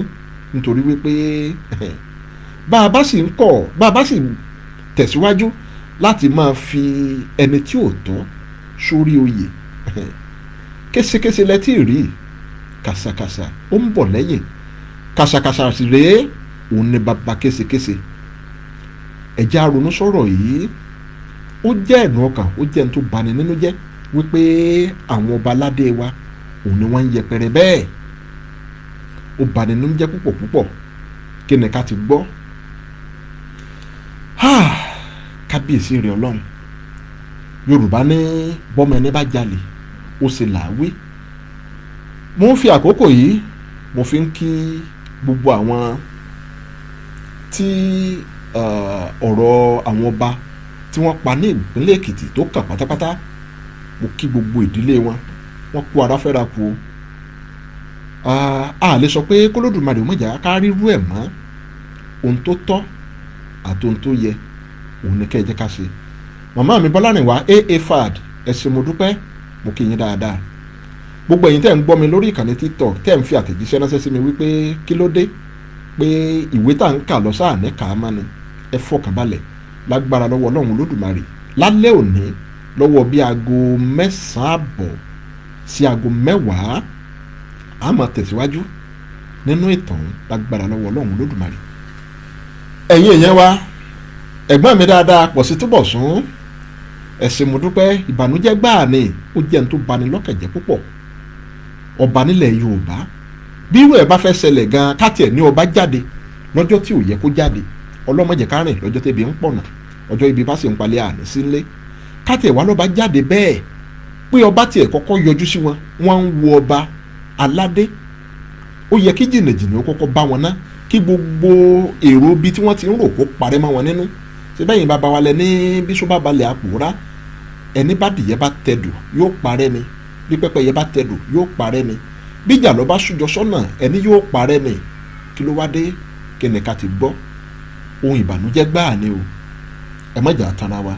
nítorí wípé bá a bá sì ń kọ̀, bá a bá sì tẹ̀síwájú láti máa fi ẹni tí ò tọ́ sórí oyè, késekése lẹ́tí rí, kàṣàkàṣà ó ń bọ̀ lẹ́yìn. Kàṣàkàṣà sì rèé, òun ni bàbá késekése. Ẹ̀jẹ̀ àrònú sọ̀rọ̀ yìí. Ó jẹ́ ẹ̀dùn ọkàn, ó jẹ́ ẹni tó bani nínú jẹ́ wípé àwọn ọba aládé wa òun ni wọ́n ń yẹpẹrẹ bẹ́ẹ̀. Ó bani nínú jẹ́ púpọ̀ púpọ̀. Kí ni ká ti gbọ́? Kábíyèsí rẹ̀ Ọlọ́run! Yorùbá ní bọ́mọ ẹni bá jalè, ó ṣe làwí. Mo ń fi àkókò yìí, mo fi ń kí gbogbo àwọn tí ọ̀rọ̀ àwọn ọba tí wọ́n pa ní ìpínlẹ̀ Èkìtì tó kàn pátápátá. Mo kí gbogbo ìdílé wọn, wọ́n kú ara fẹ́ra kú o. A lè sọ pé k'Olódùmarè má jà ká rírú ẹ̀ mọ́. Ohun tó tọ́ àti ohun tó yẹ, òun ni kẹ́ ẹ jẹ́ ká ṣe. Màmá mi Bọ́lárìnwá aa fad, ẹ ṣé, mo dúpẹ́, mo kí yín dáadáa. Gbogbo ẹ̀yin tẹ́ ń gbọ́ mi lórí ìkànnì TikTok, tẹ́ ń fi àtẹ̀jíṣẹ́ ránṣẹ́ sí mi wípé kí ló dé pé ìwé tá à ń kà lọ sáà ní kà á má ni, ẹ fọkàn balẹ̀. Lágbára lọ́wọ́ Ọlọ́run Olódùmarè, lálẹ́ òní, lọ́wọ́ bí aago 9:30 sí aago 10, a máa tẹ̀síwájú. nínú ìtàn lágbára lọ́wọ́ Ọlọ́run Olódùmarè. Ẹ̀yin èèyàn wa, ẹ̀gbọ́n mi dáadáa pọ̀ sí túbọ̀ sún ẹ̀sìn mo dúpẹ́. Ìbànújẹ́ gbáà ni ó jẹ́ ní tó bani lọ́kàn jẹ́ púpọ̀. Ọba nílẹ̀ Yorùbá, bí irú ẹ̀ bá fẹ́ ṣẹlẹ̀ gan-an, káàtì ẹ̀ ní ọba jáde lọ́jọ́ tí ò yẹ kó jáde, ọlọ́mọdé kárìn lọ́jọ́ tẹ́bi ń pọ̀nà, ọjọ́ ibi bá sì ń palẹ̀ àní sílé, káàtì ẹ̀ wá lọ́ba jáde bẹ́ẹ̀ pé ọba tiẹ̀ kọ́kọ́ yọjú sí wọn, wọ́n ń wo ọba aládé, ó yẹ kí jìnnàjìnnà ó kọ́kọ́ bá wọn ná, kí gbogbo èrò ibi tí wọ́n ti ń rò kó parẹ́ mọ́ wọn nínú. Ṣé bẹ́yìn bàbá wa lẹ ní bíṣọ́ bá balẹ̀ àpòrá, ẹni bá dìyẹ bá tẹ̀dù yóò parẹ́ ni, bí pẹ́pẹ́yẹ bá tẹ̀dù yóò parẹ́ ni, bí ìjàlọ́ bá sújọ sọ́nà ẹni yóò parẹ́ ni. Kí ló wá dé? Kí ni ká ti gbọ́? Ohun ìbànújẹ́ gbáà ni o, ẹ má jà tanra wa.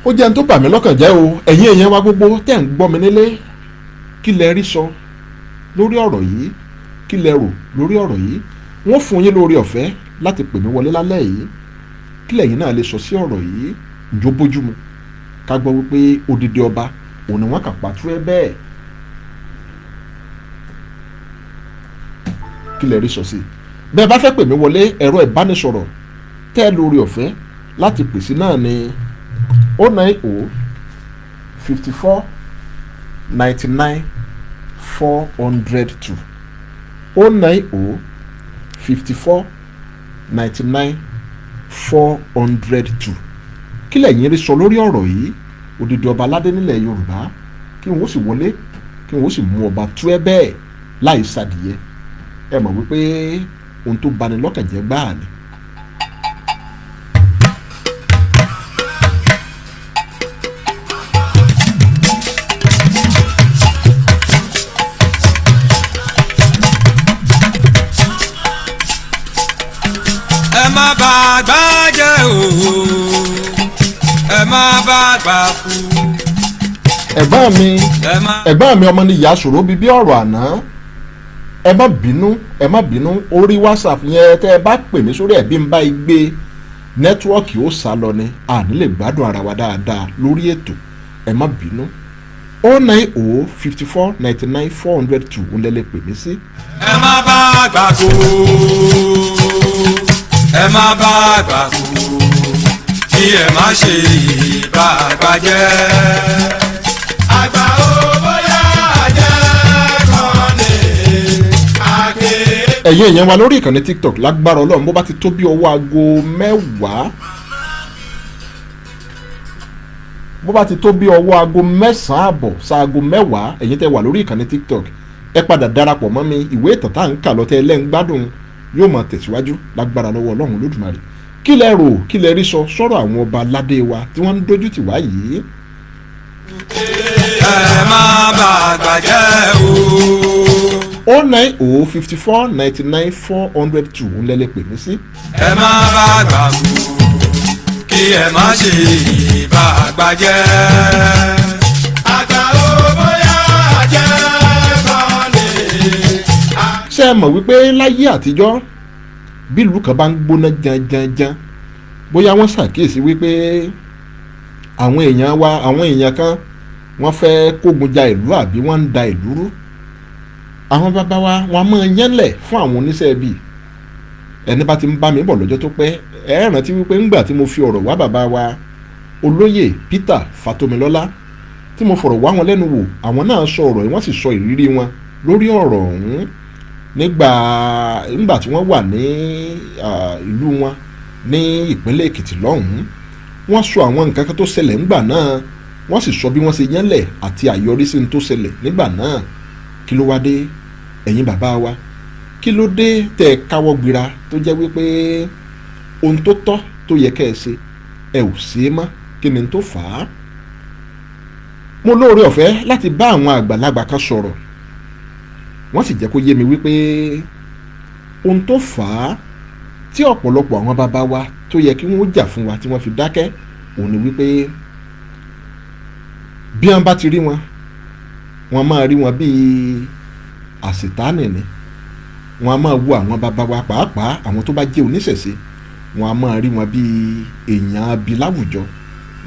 Ó jẹ́ n tó bà mí lọ́kàn jẹ́ o. Ẹ̀yin èèyàn wa gbogbo tẹ́ ń gbọ́ mi nílé, kí lẹ rí sọ lórí ọ̀rọ̀ yìí? Kí lẹ rò lórí ọ̀rọ̀ yìí? Wọ́n fún yín lórí ọ̀fẹ́ láti pè mí wọlé lálẹ́ yìí. Kí lẹ̀yin náà lè sọ sí ọ̀rọ̀ yìí? Ǹjọ́ bójúmu ká gbọ́ wípé odidi ọba òun ni wọ́n kà pàtó ẹ bẹ́ẹ̀? Kí lẹ rí sọ sí i? Bẹ́ẹ̀ bá fẹ́ pè mí wọlé, ẹ̀rọ ìbánisọ̀rọ̀ tẹ́ lórí ọ̀fẹ́ láti pè sí náà ni 090 54 99 402, 090 54 99 402. Kí lẹ̀yin rí sọ lórí ọ̀rọ̀ yìí? Odidi ọba aládé nílẹ̀ Yorùbá, kí wọ́n sì wọlé, kí wọ́n sì mú ọba tú ẹ bẹ́ẹ̀ láì sàdìyẹ. Ẹ mọ̀ wípé ohun tó bani lọ́kàn jẹ́ gbáà ni.
Ẹ má bà àgbà jẹ́ o, ẹ má bà àgbà kú.
Ẹ̀gbọ́n mi,
ẹ má.
Ẹ̀gbọ́n mi ọmọ ni ìyá sọ̀rọ̀ bíbí ọ̀rọ̀ àná, ẹ má bínú, ẹ má bínú. Orí WhatsApp yẹn tẹ́ ẹ bá pè mí sórí ẹ̀, bí n bá gbé network ó sá lọ ni, a ní lè gbádùn ara wa dáadáa lórí ètò, ẹ má bínú. 090 54 99 402 ń lẹ́lẹ́ pè mí sí.
Ẹ má bà àgbà kú, ẹ má bà àgbà kú, kí ẹ má ṣe ìbá àgbà jẹ́. Àgbà ò bóyá jẹ́ kan ní àgbè.
Ẹ̀yin èèyàn wa lórí ìkànnì TikTok, lágbára Ọlọ́run, bó bá ti tó bí ọwọ́ aago 10, bó bá ti tó bí ọwọ́ aago 9:30 sáago 10, ẹ̀yin tẹ́ wà lórí ìkànnì TikTok, ẹ padà darapọ̀ mọ́ mi. Ìwé ìtàn tá à ń kà lọ́tẹ́ ẹlẹ́ngbádùn yóò máa tẹ̀síwájú lágbára lọ́wọ́ Ọlọ́run Olódùmarè. Kí lẹ rò? Kí lẹ rí sọ sọ́rọ̀ àwọn ọba aládé wa tí wọ́n ń dójú tì wá yìí?
Ẹ má bà àgbà jẹ́ o.
090 54 99 402 ń lẹ́lẹ́ pè mí sí.
Ẹ má bà àgbà kú, kí ẹ má ṣe ìbá àgbà jẹ́. Àgbà ò bóyá jẹ́ kan ní.
Ṣé ẹ mọ̀ wípé láyé àtijọ́, bí ìlú kan bá ń gbóná janjanjan, bóyá wọ́n ṣàkíyèsí wípé àwọn èèyàn wa, àwọn èèyàn kan, wọ́n fẹ́ kógun ja ìlú àbí wọ́n ń da ìlú rú, àwọn bàbá wa wọn a máa yánlẹ̀ fún àwọn oníṣẹ́ ibi. Ẹni bá ti ń bá mi bọ̀ lọ́jọ́ tó pẹ́, ẹ rántí wípé ńgbà tí mo fi ọ̀rọ̀ wá bàbá wa olóyè Peter Fatomilola, tí mo fọ̀rọ̀ wá wọn lẹ́nu wò, àwọn náà sọ ọ̀rọ̀ yìí, wọ́n sì sọ ìrírí wọn lórí ọ̀rọ̀ ọ̀hún nígbà tí wọ́n wà ní ìlú wọn ní ìpínlẹ̀ Èkìtì lọ́hùn-ún. Wọ́n sọ àwọn nǹkan kan tó ṣẹlẹ̀ ńgbà náà, wọ́n sì sọ bí wọ́n ṣe yánlẹ̀ àti àyọrísí tó ṣẹlẹ̀ nígbà náà. Kí ló wá dé, ẹ̀yin bàbá wa? Kí ló dé tẹ́ ẹ káwọ́ gbéra tó jẹ́ wípé ohun tó tọ́ tó yẹ kẹ́ ẹ ṣe, ẹ ò ṣe é mọ́? Kí ni tó fà á? Mo lóore ọ̀fẹ́ láti bá àwọn àgbàlagbà kan sọ̀rọ̀, wọ́n sì jẹ́ kó yé mi wípé ohun tó fà á tí ọ̀pọ̀lọpọ̀ àwọn bàbá wa tó yẹ kí wọ́n jà fún wa tí wọ́n fi dákẹ́ òun ni wípé bí wọ́n bá ti rí wọn, wọ́n máa rí wọn bíi àṣetánì ni. Wọ́n á máa wo àwọn bàbá wa, pàápàá àwọn tó bá jẹ́ oníṣẹ̀ṣe, Wọn a máa rí wọn bí èèyàn abi láwùjọ,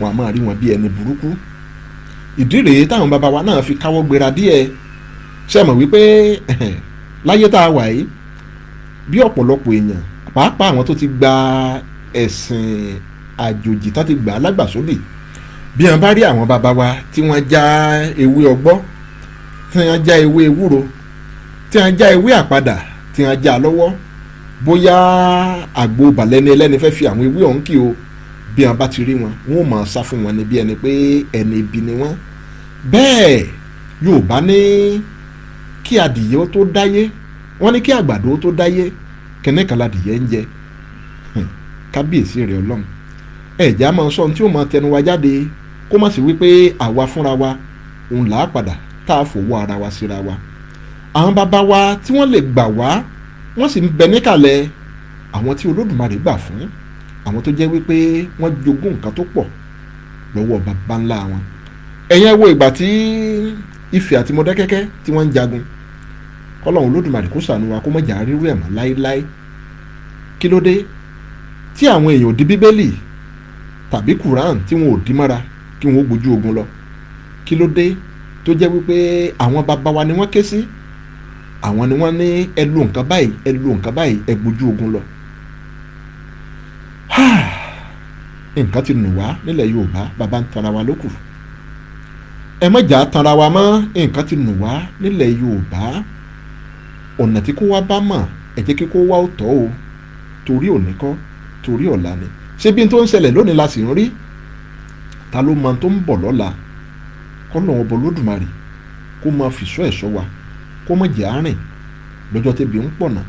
wọn a máa rí wọn bí ẹni burúkú. Ìdí rèé táwọn bàbá wa náà fi káwọ́ gbéra díẹ̀. Ṣe mọ̀ wípé láyé tá a wà yìí, bí ọ̀pọ̀lọpọ̀ èèyàn, pàápàá àwọn tó ti gba ẹ̀sìn àjòjì tó ti gbà á lágbàsódì, bí wọn bá rí àwọn bàbá wa tí wọ́n já ewé ọgbọ́, tí wọ́n já ewé ewúro, tí wọ́n já ewé àpadà, tí wọ́n já lọ́wọ́, bóyá àgbo balẹ̀ni ẹlẹ́ni fẹ́ fi àwọn ewé ọ̀hún kì o, bí wọn bá ti rí wọn, wọn ò máa sá fún wọn ní bí ẹni pé ẹni ibi ni wọ́n. Bẹ́ẹ̀ Yorùbá ní kí adìyẹ ó tó dáyé, wọ́n ní kí àgbàdo ó tó dáyé, kẹ́nẹ́kan ladìyẹ ń jẹ. Kábíyèsí rẹ̀ Ọlọ́run, ẹ̀já máa sọ ohun tí ó máa tẹnu wa jáde, kó má sì wípé àwa fúnra wa òun là á padà tá a fòwọ́ ara wa síra wa. Àwọn bàbá wa tí wọ́n lè gbà wá, wọ́n sì ń bẹ níkàlẹ̀, àwọn tí Olódùmarè gbà fún, àwọn tó jẹ́ wípé wọ́n jogún nǹkan tó pọ̀ lọ́wọ́ bàbá ńlá wọn. Ẹ̀yin ẹ wo ìgbà tí Ifẹ̀ àti Mọdákẹ́kẹ́ tí wọ́n ń jagun, kọ́lọ́hún Olódùmarè kó ṣàánú wa, kó má jà rírú ẹ̀ mọ́ láéláé. Kí ló dé tí àwọn èèyàn ò di Bíbélì tàbí Quran tí wọn ò di mọ́ra kí wọn ó gbójú ogun lọ? Kí ló dé tó jẹ́ wípé àwọn bàbá wa ni wọ́n ké sí, àwọn ni wọ́n ní ẹ lo nǹkan báyìí, ẹ lo nǹkan báyìí, ẹ gbójú ogun lọ? Nǹkan ti nù wá nílẹ̀ Yorùbá, bàbá ń tanra wa lókù. Ẹ má jà tanra wa mọ́, nǹkan ti nù wá nílẹ̀ Yorùbá. Ọ̀nà tí kó wá bá mọ̀, ẹ jẹ́ kí kó wá ó tọ́ o, torí òní kọ́, torí ọ̀la ni. Ṣé bí n tó ń ṣẹlẹ̀ lónìí la sì ń rí? Ta ló mọ tó ń bọ̀ lọ́la? Kọ́lọ́hun ọba Olódùmarè kó máa fìṣọ́ ẹ̀ṣọ́ wa, kó má jẹ́ àárín lọ́jọ́ tẹ́bi ń pọ̀nà,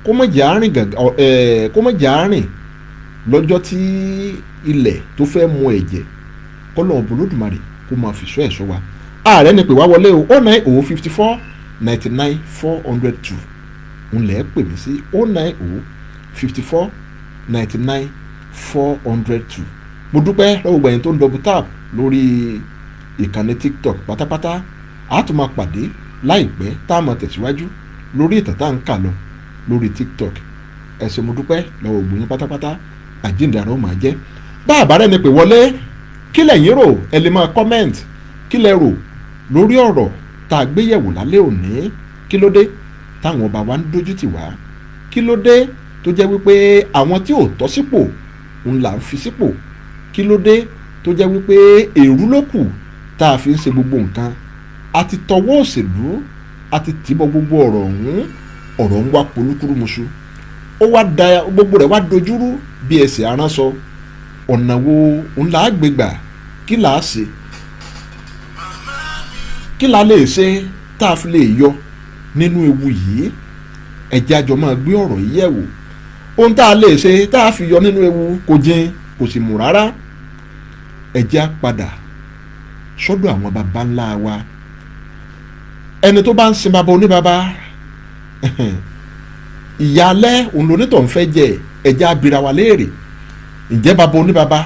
kó má jẹ́ àárín gàgà, kó má jẹ́ àárín lọ́jọ́ tí ilẹ̀ tó fẹ́ mu ẹ̀jẹ̀. Kọ́lọ́hun ọba Olódùmarè kó máa fìṣọ́ ẹ̀ṣọ́ wa. Ààrẹ ni pè wá wọlé o, 090 54 99 402 ń lẹ́ pè mí sí, 090 54 99 402. Mo dúpẹ́ lọ́wọ́ gbẹ̀yìn tó ń double tap lórí ìkànnì TikTok pátápátá. A tún máa pàdé láìpẹ́ tá a máa tẹ̀síwájú lórí ìtàn tá à ń kà lọ lórí TikTok. Ẹ ṣé, mo dúpẹ́ lọ́wọ́ gbẹ̀yìn pátápátá. Àjíǹde àrà ó máa jẹ́. Bá àbárẹ́ ni pè wọlé, kí lẹ̀yin rò? Ẹ lè máa comment kí lẹ rò lórí ọ̀rọ̀ tá a gbé yẹ̀wò lálẹ́ òní. Kí ló dé táwọn ọba wa ń dójú tì wá? Kí ló dé tó jẹ́ wípé àwọn tí ò tọ́ sípò ń là ń fi sípò? Kí ló dé tó jẹ́ wípé èrú ló kù tá a fi ń ṣe gbogbo nǹkan? A ti tọwọ́ òṣèlú, a ti tìbọ̀ gbogbo ọ̀rọ̀ ọ̀hún, ọ̀rọ̀ ń wá polúkúrúmuṣu, ó wá da gbogbo rẹ̀ wá dojúrú bí ẹsẹ̀ aránṣọ. Ọ̀nà wo ń là á gbégbà? Kí là á ṣe? Kí la lè ṣe tá a fi lè yọ nínú ewu yìí? Ẹ jẹ́ a jọ máa gbé ọ̀rọ̀ yìí yẹ̀ wò. Ohun tá a lè ṣe tá a fi yọ nínú ewu kò jìn, kò sì mú rárá. Ẹ jẹ́ á padà sọ́dọ̀ àwọn baba ńlá wa. Ẹni tó bá ń sin baba oníbaba, ìyá alẹ́ òun lonítọ̀ ń fẹ́ jẹ. Ẹ jẹ́ á bira wa léèrè, ǹjẹ́ baba oníbaba,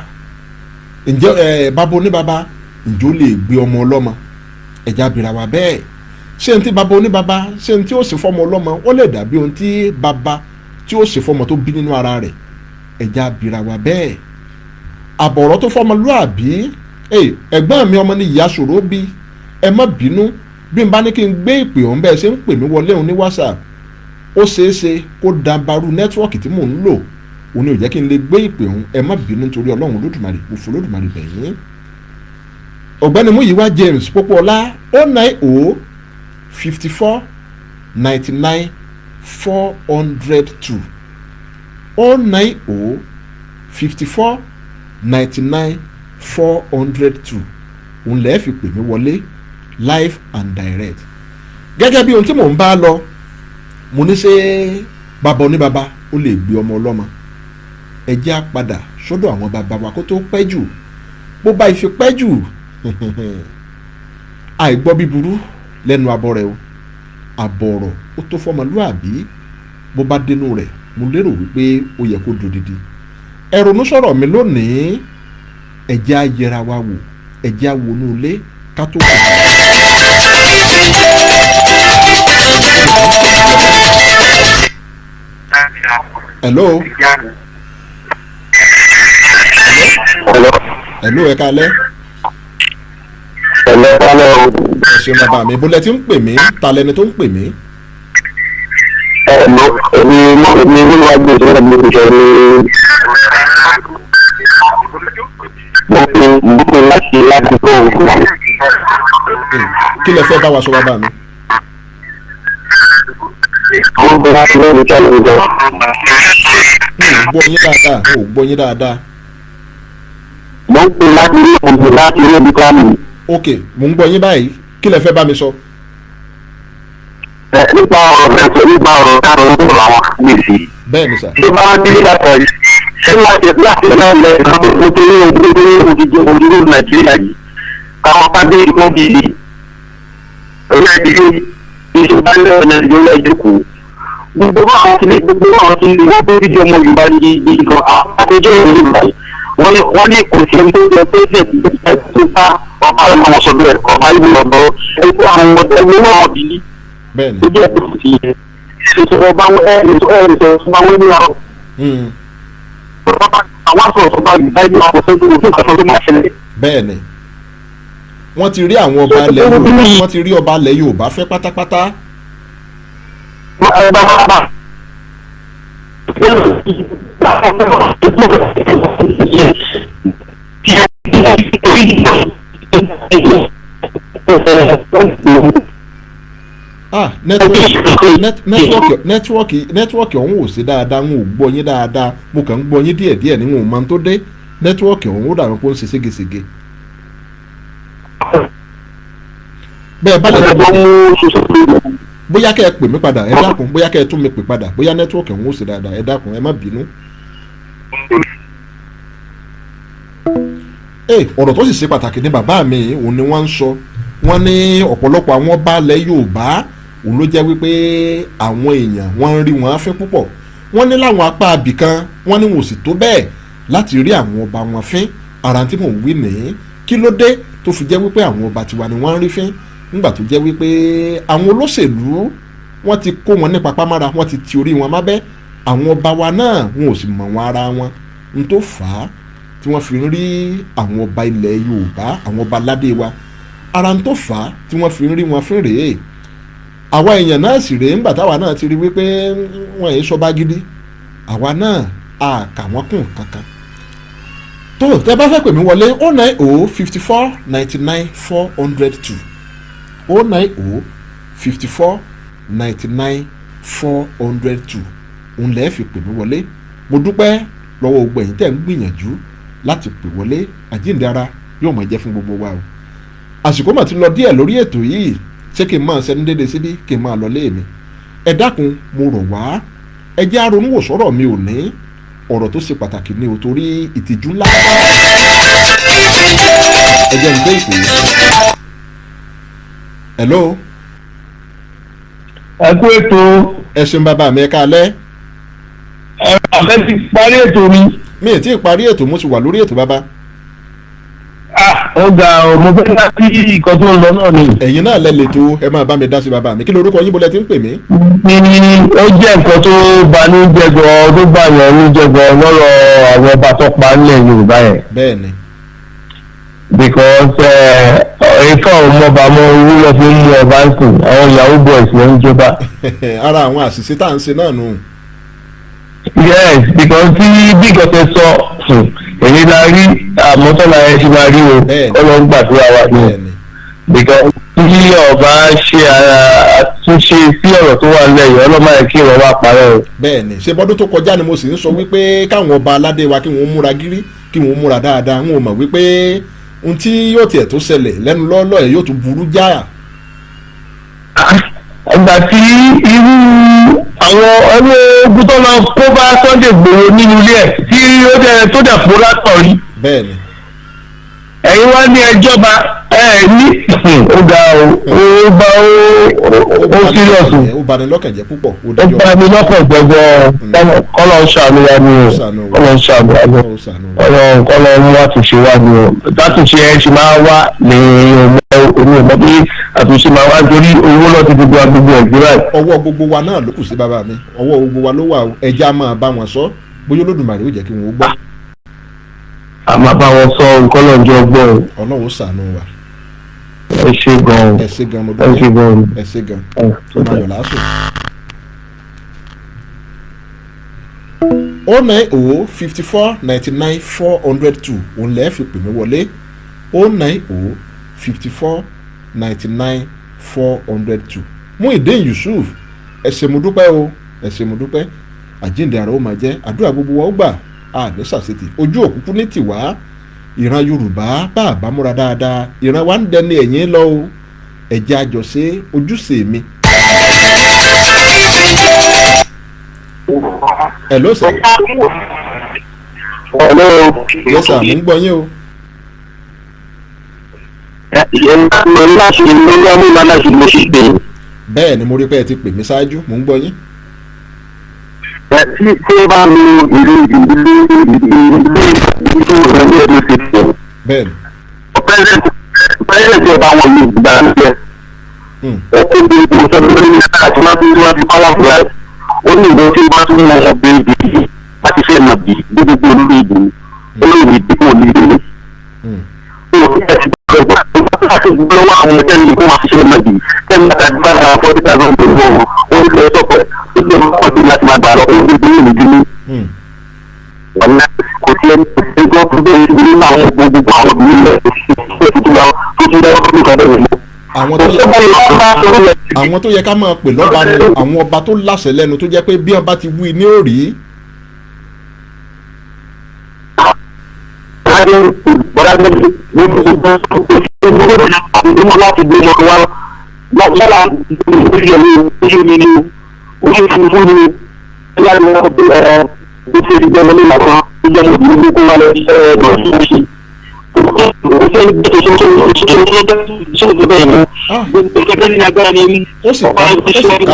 ǹjẹ́ ẹ baba oníbaba, ǹjẹ́ ó lè gbé ọmọ ọlọ́mọ? Ẹ jẹ́ á bira wa bẹ́ẹ̀. Ṣé ní tí baba oníbaba, ṣé ní tí ó sì fọmọ ọlọ́mọ, ó lè dàbí ohun tí baba tí ó sì fọmọ tó bí nínú ara rẹ̀? Ẹ jẹ́ á bira wa bẹ́ẹ̀. Àbọ̀rọ̀ tó fọmọlúàbí, ẹ̀gbọ́n mi ọmọ ní ìyá ṣòro bí, ẹ má bínú bí n bá ní kí n gbé ìpè ọ̀hún bẹ́ẹ̀ ṣe ń pè mí wọlé òun ní WhatsApp, ó ṣeé ṣe kó dàbàrú nẹ́tíwọ́ọ̀kì tí mò ń lò, òun ni ò jẹ́ kí n lè gbé ìpè ọ̀hún. Ẹ má bínú nítorí Ọlọ́run Olódùmarè, mo fò Olódùmarè bẹ̀ yín. Ọ̀gbẹ́ni Múyìwá James Pópóọlá, 090 54 99 402, 090 54 99 402 òun lẹ́ẹ̀ fi pè mí wọlé live and direct. Gẹ́gẹ́ bí ohun tí mò ń bá lọ, mo ní ṣe bàbá oníbàbá ó lè gbé ọmọ ọlọ́mọ? Ẹ jẹ́ á padà sọ́dọ̀ àwọn bàbá wa kó tó pẹ́ jù. Bó bá ìfi pẹ́ jù, àìgbọ́ bíburú lẹ́nu abọ́ rẹ o. Àbọ̀ ọ̀rọ̀ ó tó fọmọlúàbí, bó bá dénú rẹ̀, mo lérò wípé ó yẹ kó dodidi. Ẹ ronú sọ̀rọ̀ mi lónìí. Ẹ jẹ́ á yẹra wa wò, ẹ jẹ́ á wọnú ilé ká tó kù. Hello. Hello, ẹ káalẹ́.
Hello, hello.
Ẹ ṣeun bàbá mi. Bó lẹ ti ń pè mí? Ta lẹni tó ń pè mí?
Hello, èmi èmi ní wàá gbé ìṣẹ́lẹ̀ mi ìṣẹ́ ní. Mo pè láti kó o.
Kí lẹ fẹ́ bá wa sọ, bàbá mi?
Mo bẹ láti lórí tẹ́lẹ̀ ìjọ.
N ò gbọ́ yín dáadáa, n ò gbọ́ yín dáadáa.
Mo ń pè láti ilé ìgbè láti ilé ibi kan mi.
Ok, mò ń gbọ́ yín báyìí. Kí lẹ fẹ́ bá mi sọ?
Ẹ nípa ọ̀rọ̀ ẹ̀sọ́, nípa ọ̀rọ̀ káàrọ̀ ń sọ̀rọ̀ àwọn gbèsè.
Bẹ́ẹ̀ ni sà.
Ṣé máa ń délé látọ̀ yìí? Ṣé láti náà lẹ nítorí nítorí òjijì òjijì Nàìjíríà yìí? Káwọn bá dé ìgbọ́n bí orílẹ̀-èdè ìṣèjọba ilẹ̀ Nàìjíríà ìjókòó. Gbogbo àwọn tí gbogbo àwọn tí wọ́n tó díje ọmọ Yorùbá ní ibi kan àtẹjọ́ ìlú Yorùbá yìí. Wọ́n ní kò sí ẹni tó yẹ pé ṣe tó bá ọba rẹ̀ máa sọ bẹ́ẹ̀ ọba ìlú ọ̀dọ́ ẹgbẹ́ àwọn ẹgbẹ́ náà bí
Bẹ́ẹ̀ ni.
ó jẹ́ ẹ̀kọ́ sí i. Ṣètò ọba ẹ̀ ẹ̀ ọba wọn ní ọ̀rọ̀ àwọn aṣọ ọba Yorùbá ní ọ̀rọ̀ tó tó tó tó máa ṣẹlẹ̀.
Bẹ́ẹ̀ ni, wọ́n ti rí àwọn ọba ilẹ̀ Yorùbá, wọ́n ti rí ọba ilẹ̀ Yorùbá fẹ́ pátápátá. Ah, network network network ọ̀hún ò sí dáadáa. N ò gbọ́ yín dáadáa, mo kàn ń gbọ́ yín díẹ̀díẹ̀ ní wọn ò mọ ohun tó dé. Network ọ̀hún ó dàbí pé ó ń ṣe ségesège. Bẹ́ẹ̀ bá lè bóyá kẹ́ ẹ pè mí padà, ẹ dákun, bóyá kẹ́ ẹ tún mi pè padà, bóyá network ọ̀hún ò sí dáadáa. Ẹ dákun, ẹ má bínú. Ee, ọ̀rọ̀ tó sì ṣe pàtàkì ní bàbá mi òun ni wọ́n ń sọ. Wọ́n ní ọ̀pọ̀lọpọ̀ àwọn ọba ilẹ̀ Yorùbá òun ló jẹ́ wípé àwọn èèyàn wọ́n ń rí wọn fín púpọ̀. Wọ́n ní láwọn apá abìkan, wọ́n ní wọn ò sì tó bẹ́ẹ̀ láti rí àwọn ọba wọn fín. Ara tí mò ń wí nìyí. Kí ló dé tó fi jẹ́ wípé àwọn ọba tiwa ni wọ́n ń rí fín, nígbà tó jẹ́ wípé àwọn olóṣèlú wọ́n ti kó wọn ní papámára, wọ́n ti ti orí wọn mábẹ́? Àwọn ọba wa náà, wọn ò sì mọ̀ wọn ara wọn n tó fà á tí wọ́n fi ń rí àwọn ọba ilẹ̀ Yorùbá, àwọn ọba aládé wa, ara ń tó fà á tí wọ́n fi ń rí wọn fín rèé. Àwa èèyàn náà sì rèé, ńgbà táwa náà ti rí wípé wọn èyí sọba gidi, àwa náà a kà wọ́n kùn kankan. Tó tẹ́ bá fẹ́ pè mí wọlé, 090 54 99 402, 090 54 99 402 òun lẹ́ẹ̀ fi pè mí wọlé. Mo dúpẹ́ lọ́wọ́ gbogbo ẹ̀yin tẹ́ ń gbìyànjú láti pè wọlé. Àjíǹde ara yóò máa jẹ́ fún gbogbo wa o. Àsìkò mà ti lọ díẹ̀ lórí ètò yìí. Ṣé kí n máa ṣẹni dédé síbí, kí n máa lọ lé mi? Ẹ dákun, mo rọ̀ wá, ẹ jẹ́ aronúwò sọ̀rọ̀ mi ò ní. Ọ̀rọ̀ tó ṣe pàtàkì ni ò, torí ìtìjú ńlá. Ẹ jẹ́ n gbé ìpè yìí. Hello.
Ẹ kú ètò.
Ẹ ṣeun bàbá mi, ẹ káalẹ́.
Ẹ àfẹ́ ti parí ètò mi.
Mi ì tí ì parí ètò, mo sì wà lórí ètò, bàbá.
Ah, ó ga ọ, mo fẹ́ dá sí nǹkan tó ń lọ náà ni.
Ẹ̀yin náà lẹ lè tó, ẹ máa bá mi dá sí. Bàbá mi, kí lorúkọ yín, bó lẹ ti ń pè mí?
Ní ó jẹ́ nǹkan tó bà ní jẹ́ gan, tó bà yàn ní jẹ́ gan lọ́rọ̀ àwọn ọba tó pa nílẹ̀ Yorùbá yẹn.
Bẹ́ẹ̀ ni.
Because ifá ò mọba mọ, owó lọ fi ń mú ọba ń sìn, àwọn yahoo boys ló ń jọba.
Ara àwọn àṣìṣe tá à ń ṣe náà nù.
Yes, because tí bí nǹkan tẹ sọ, èyí la rí àmọ́tọ́lá ẹ ṣe máa rí o.
Bẹ́ẹ̀ni.
Kọ́ ló ń gbàdúrà wa ni.
Bẹ́ẹ̀ ni.
Because tí ọba ṣe àtúnṣe sí ọ̀rọ̀ tó wà nílẹ̀ yìí, ọlọ́mọ yẹn kí ìrọ̀ wá parẹ́ o.
Bẹ́ẹ̀ ni. Ṣe bọ́dún tó kọjá ni mo sì ń sọ wípé káwọn ọba aládé wa kí wọ́n múra gírí, kí wọ́n múra dáadáa. N ò mọ̀ wípé ohun tí yóò tiẹ̀ tó ṣẹlẹ̀ lẹ́nu lọ́ọ́lọ́ ẹ̀ yóò tún burú jáà.
Ìgbà tí irú àwọn ẹni ogun tó lọ kó bá Sunday Igboho nínú ilé ẹ̀ tí ó dẹ̀ tó dẹ̀ fún látọ̀ rí.
Bẹ́ẹ̀ ni.
Ẹ̀yin wá ní ẹjọ́ba ẹ̀ ní ó ga o, ó bá ó serious o.
Ó bani lọ́kàn jẹ́ púpọ̀ ó
Ó
dájọ́.
bá mi lọ́kàn gbẹgbẹ́. Kọ́lọ́ ń ṣàánú wa ni o, kọ́lọ́ ń ṣàánú wa ni o.
Ó ṣàánú wa.
Kọ́lọ́ kọ́lọ́ ń wá àtúnṣe wa ni o. Látúnṣe ẹ ṣe máa wá ní ọmọ omi ọmọ bí àtúnṣe máa wá, nítorí owó lọ́ọ́ ti gbogbo agbègbè ẹ̀gbẹ́ báyìí.
Ọwọ́ gbogbo wa náà ló kù sí, bàbá mi. Ọwọ́ gbogbo wa ló wà o. Ẹja máa bá wọn sọ, bóyá Olódùmarè ó jẹ́ kí wọn ó gbọ́.
A máa bá wọn sọ nǹkan lọ́jọ́ gbọ́ o.
Ọlọ́run ó ṣàánú wa.
Ẹ ṣe gan-an.
Ẹ ṣé gan, mo
Ẹ ṣe
dúpẹ́.
gan-an.
Ẹ ṣé gan.
Ẹ
Tó máa yọ̀ lásùn. 090 54 99 402 òun lẹ́ẹ̀ fi pè mí wọlé, 090 54 99 402. Muyideen Yusuf, ẹ ṣé mo dúpẹ́ o, ẹ ṣé mo dúpẹ́. Àjíǹde àrà ó máa jẹ́, àdúrà gbogbo wa ó gbà, àní sàṣetì ojú òkúkú ní tiwa. Ìran Yorùbá, bá a bá múra dáadáa, ìran wa ń dẹni ẹ̀yìn lọ o. Ẹ̀jẹ̀ àjọṣe ojúṣe mi. Hello sir.
Hello.
Yes sir, mo ń gbọ́ yín o.
Mo ní láti mo ní ọmọ ìlànà láti mo ṣì pè.
Bẹ́ẹ̀ ni, mo rí pé ẹ ti pè mí ṣáájú, mo ń gbọ́ yín.
É. Tí ó bá lu ìlú ìlú ní ẹ̀dùn ti tẹ̀.
Bẹ́ẹ̀ ni.
President ọba wọn ní ìgbà ń jẹ. Ó kó bí mo sọ lórí ní àti máa ń wá bí power fly. Ó ní ìbọn tí wọ́n tún mọ ọbẹ̀ ibi láti fẹ́ mọ̀ bí gbogbo olórí ìbò olórí ìdìbò ní ìlú. Lọ́wọ́ àwọn tẹ́lẹ̀ kó máa fi ṣe mọ̀bì tẹ́lẹ̀ láti agbára 40,000 pẹ̀lú wọn, ó ń lọ sọ́pọ̀ ó lè máa pọ̀ sí láti máa gbà lọ, ó ń gbé ìlú dúró. Wàlá kò sí ẹni tó ṣe gbọ́ tó bẹ́ẹ̀ ní nínú àwọn gbogbo àwọn ìlú rẹ̀ tó ti dúró tó ti dúró tó kọ́ bẹ́ẹ̀ mọ́.
Àwọn tó yẹ ká máa pè lọ́ba ni àwọn ọba tó láṣẹ lẹ́nu, tó jẹ́ pé bí ọba ti wí ní òrí.
Láti gbé wọn wá yálà orí ẹ̀mí orí omi ni orí òfurufú ni yálà ní wọn ẹ ó ti rí jẹ́ lọ́lẹ́ lásán ó jẹ́ mọ̀ ní kó wá lọ sí ẹ̀ lọ sí oṣù
Ó sì ká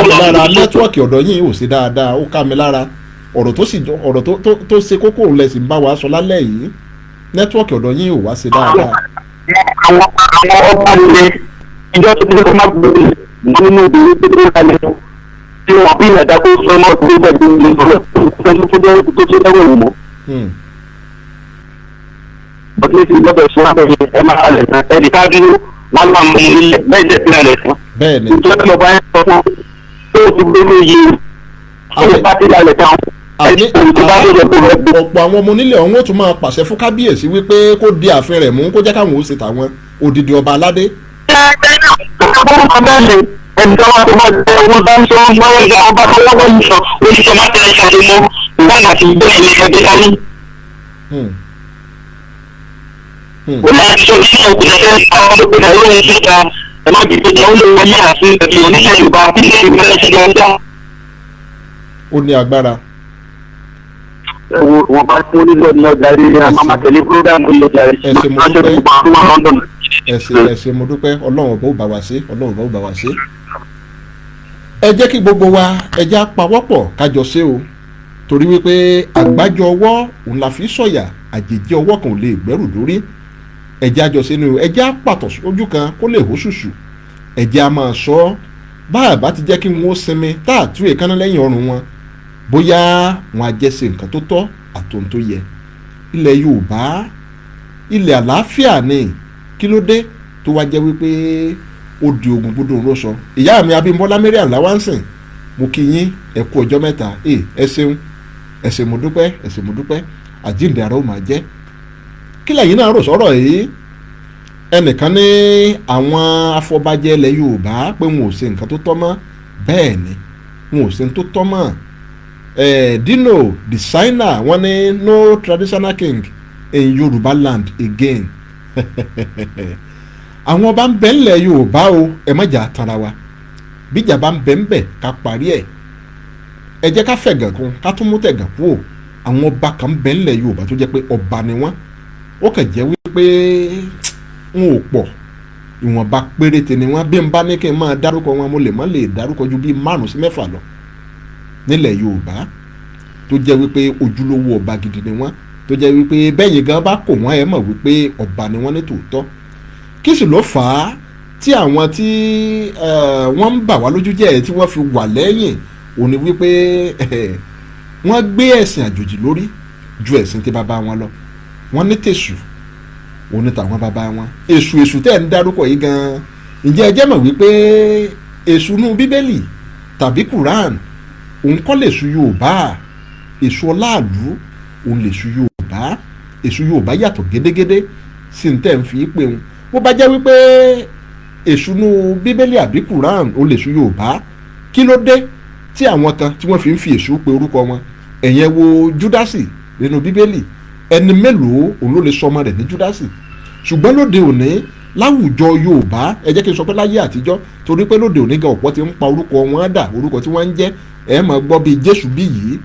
mi lára, network ọ̀dọ̀ yìí ò sí dáadáa, ó ká mi lára. Ọ̀rọ̀ tó sì ọ̀rọ̀ tó ṣe kókó òun lẹ̀sìn bá wa sọ lálẹ́ yìí, network ọ̀dọ̀ yìí ò wá sí dáadáa.
Àwọn ọba ilẹ̀ ìjọ tó ti máa gbé nínú obìnrin tó tó kalẹ̀ tí wọ́n bí ìlàdá kó sọ ọmọ tó gbẹ̀gbẹ̀ ní ìlú tó tó dáwọ̀ wò mọ́. Ọdún tí gbọ́dọ̀ sọ abẹ́ ẹ máa halẹ̀ tán, ẹnì ká dúró wọn máa mú ilẹ̀ bẹ́ẹ̀ jẹ́ sílẹ̀ rẹ̀ fún.
Bẹ́ẹ̀ ni.
Ìjọba ọba yẹn sọ fún tó ti gbé lóye tó bá ti lálẹ́ tán.
Àní ọ̀pọ̀ àwọn ọmọ onílẹ̀ ọ̀hún ó tún máa pàṣẹ fún kábíyèsí wípé kó di ààfin rẹ̀ mú, kó jẹ́ káwọn ó ṣe tàwọn odidi ọba aládé.
Ẹni tó wá tó máa jẹ owó bá ń sọ wọ́n yẹ ọba tó wọ́n yìí sọ oníṣọ́ má tẹ̀lé ṣàṣẹ mọ́ ìwọ́n àti ìgbẹ́ ilé ẹgbẹ́ dání. Ó máa ń sọ sí ọkùnrin àwọn ọmọkùnrin àwọn ohun síta ẹ má dìde jẹ́ ó lè wọlé àti ẹ̀sìn oníṣẹ́ Yorùbá nílẹ̀ Yorùbá ẹ̀sìn dáadáa.
Ó ní agbára.
Wọn bá tún onílò ní ọjà rí àmọ́ àtẹlé program ní ọjà rí.
Ẹ ṣé mo dúpẹ́, ẹ ṣé mo dúpẹ́. Ọlọ́run ọba ó bá wa ṣe, Ọlọ́run ọba ó bá wa ṣe. Ẹ jẹ́ kí gbogbo wa, ẹ jẹ́ á pawọ́pọ̀ kájọ ṣe o, torí wípé àgbájọ ọwọ́ òun la fi sọ̀yà, àjèjì ọwọ́ kan ò lè gbẹ́rù lórí. Ẹ jẹ́ àjọ ṣe ni o, ẹ jẹ́ á pàtó ojú kan kó lè hó ṣùṣù. Ẹ jẹ́ á máa sọ ọ́ bá a bá ti jẹ́ kí wọ́n sinmi tá a tú èékánná lẹ́yìn ọrùn wọn, bóyá wọn á jẹ́ ṣe nǹkan tó tọ́ àtòhun tó yẹ. Ilẹ̀ Yorùbá, ilẹ̀ àlàáfíà ni, kí ló dé tó wá jẹ́ wípé ó di ogun gbódò ń rọ́ṣọ? Ìyá mi Abímbọ́lá Mariam Láwánsìn, mo kí yín, ẹ kú ọjọ́ mẹ́ta. Ẹ ṣeun, ẹ ṣé mo dúpẹ́, ẹ ṣé mo dúpẹ́. Àjíǹde ara ó máa jẹ́. Kí lẹ́yìn náà rò sọ̀rọ̀ yìí? Ẹnìkan ní àwọn afọbajẹ ilẹ̀ Yorùbá pé wọn ò ṣe nǹkan tó tọ́ mọ́. Bẹ́ẹ̀ ni, wọn ò ṣe nǹkan tó tọ́ mọ́. Dino Designer, wọ́n ní no traditional king in Yorùbá land again. Àwọn ọba ń bẹ ńlẹ̀ Yorùbá o, ẹ má jà tanra wa. Bíjà bá ń bẹ ń bẹ, ká parí ẹ̀. Ẹ jẹ́ ká fẹ̀gàn kún, ká tún mú tẹ̀gàn kú o. Àwọn ọba kan ń bẹ ńlẹ̀ Yorùbá tó jẹ́ pé ọba ni wọ́n, ó kàn jẹ́ wípé wọn ò pọ̀, ìwọ̀nba péréte ni wọ́n. Bí n bá ní kí n máa dárúkọ wọn, mo lè má lè dárúkọ ju bíi 5 sí 6 lọ nílẹ̀ Yorùbá tó jẹ́ wípé ojúlówó ọba gidi ni wọ́n, tó jẹ́ wípé bẹ́yìn gan bá kò wọ́n, ẹ mọ̀ wípé ọba ni wọ́n ní tòótọ́. Kí sì ló fà á tí àwọn tí wọ́n ń bà wá lójú jẹ́ tí wọ́n fi wà lẹ́yìn òní wípé wọ́n gbé ẹ̀sìn àjòjì lórí ju ẹ̀sìn tí bàbá wọn lọ? Wọ́n ní tèṣù òun ní tàwọn bàbá wọn. Èṣù, èṣù tẹ́ ẹ̀ ń dárúkọ yìí gan-an, ǹjẹ́ ẹ jẹ́ mọ̀ wípé èṣù nú Bíbélì tàbí Quran òun kọ́ lèṣù Yorùbá? Èṣù ọláàlú òun lèṣù Yorùbá. Èṣù Yorùbá yàtọ̀ gédégédé sí ní tẹ́ ń fi pé òun. Bó bá jẹ́ wípé èṣù nú Bíbélì àbí Quran òun lèṣù Yorùbá, kí ló dé tí àwọn kan tí wọ́n fi ń fi èṣù pe orúkọ wọn? Ẹ̀yẹn wo Júdásì nínú Bíbélì, ẹni mélòó òun ló lè sọ ọmọ rẹ̀ ní Júdásì? Ṣùgbọ́n lóde òní láwùjọ Yorùbá, ẹ jẹ́ kí n sọ pé láyé àtijọ́, torí pé lóde òní gan ọ̀pọ̀ ti ń pa orúkọ wọn dà, orúkọ tí wọ́n ń jẹ́, ẹ máa gbọ́ bíi Jésù bí yìí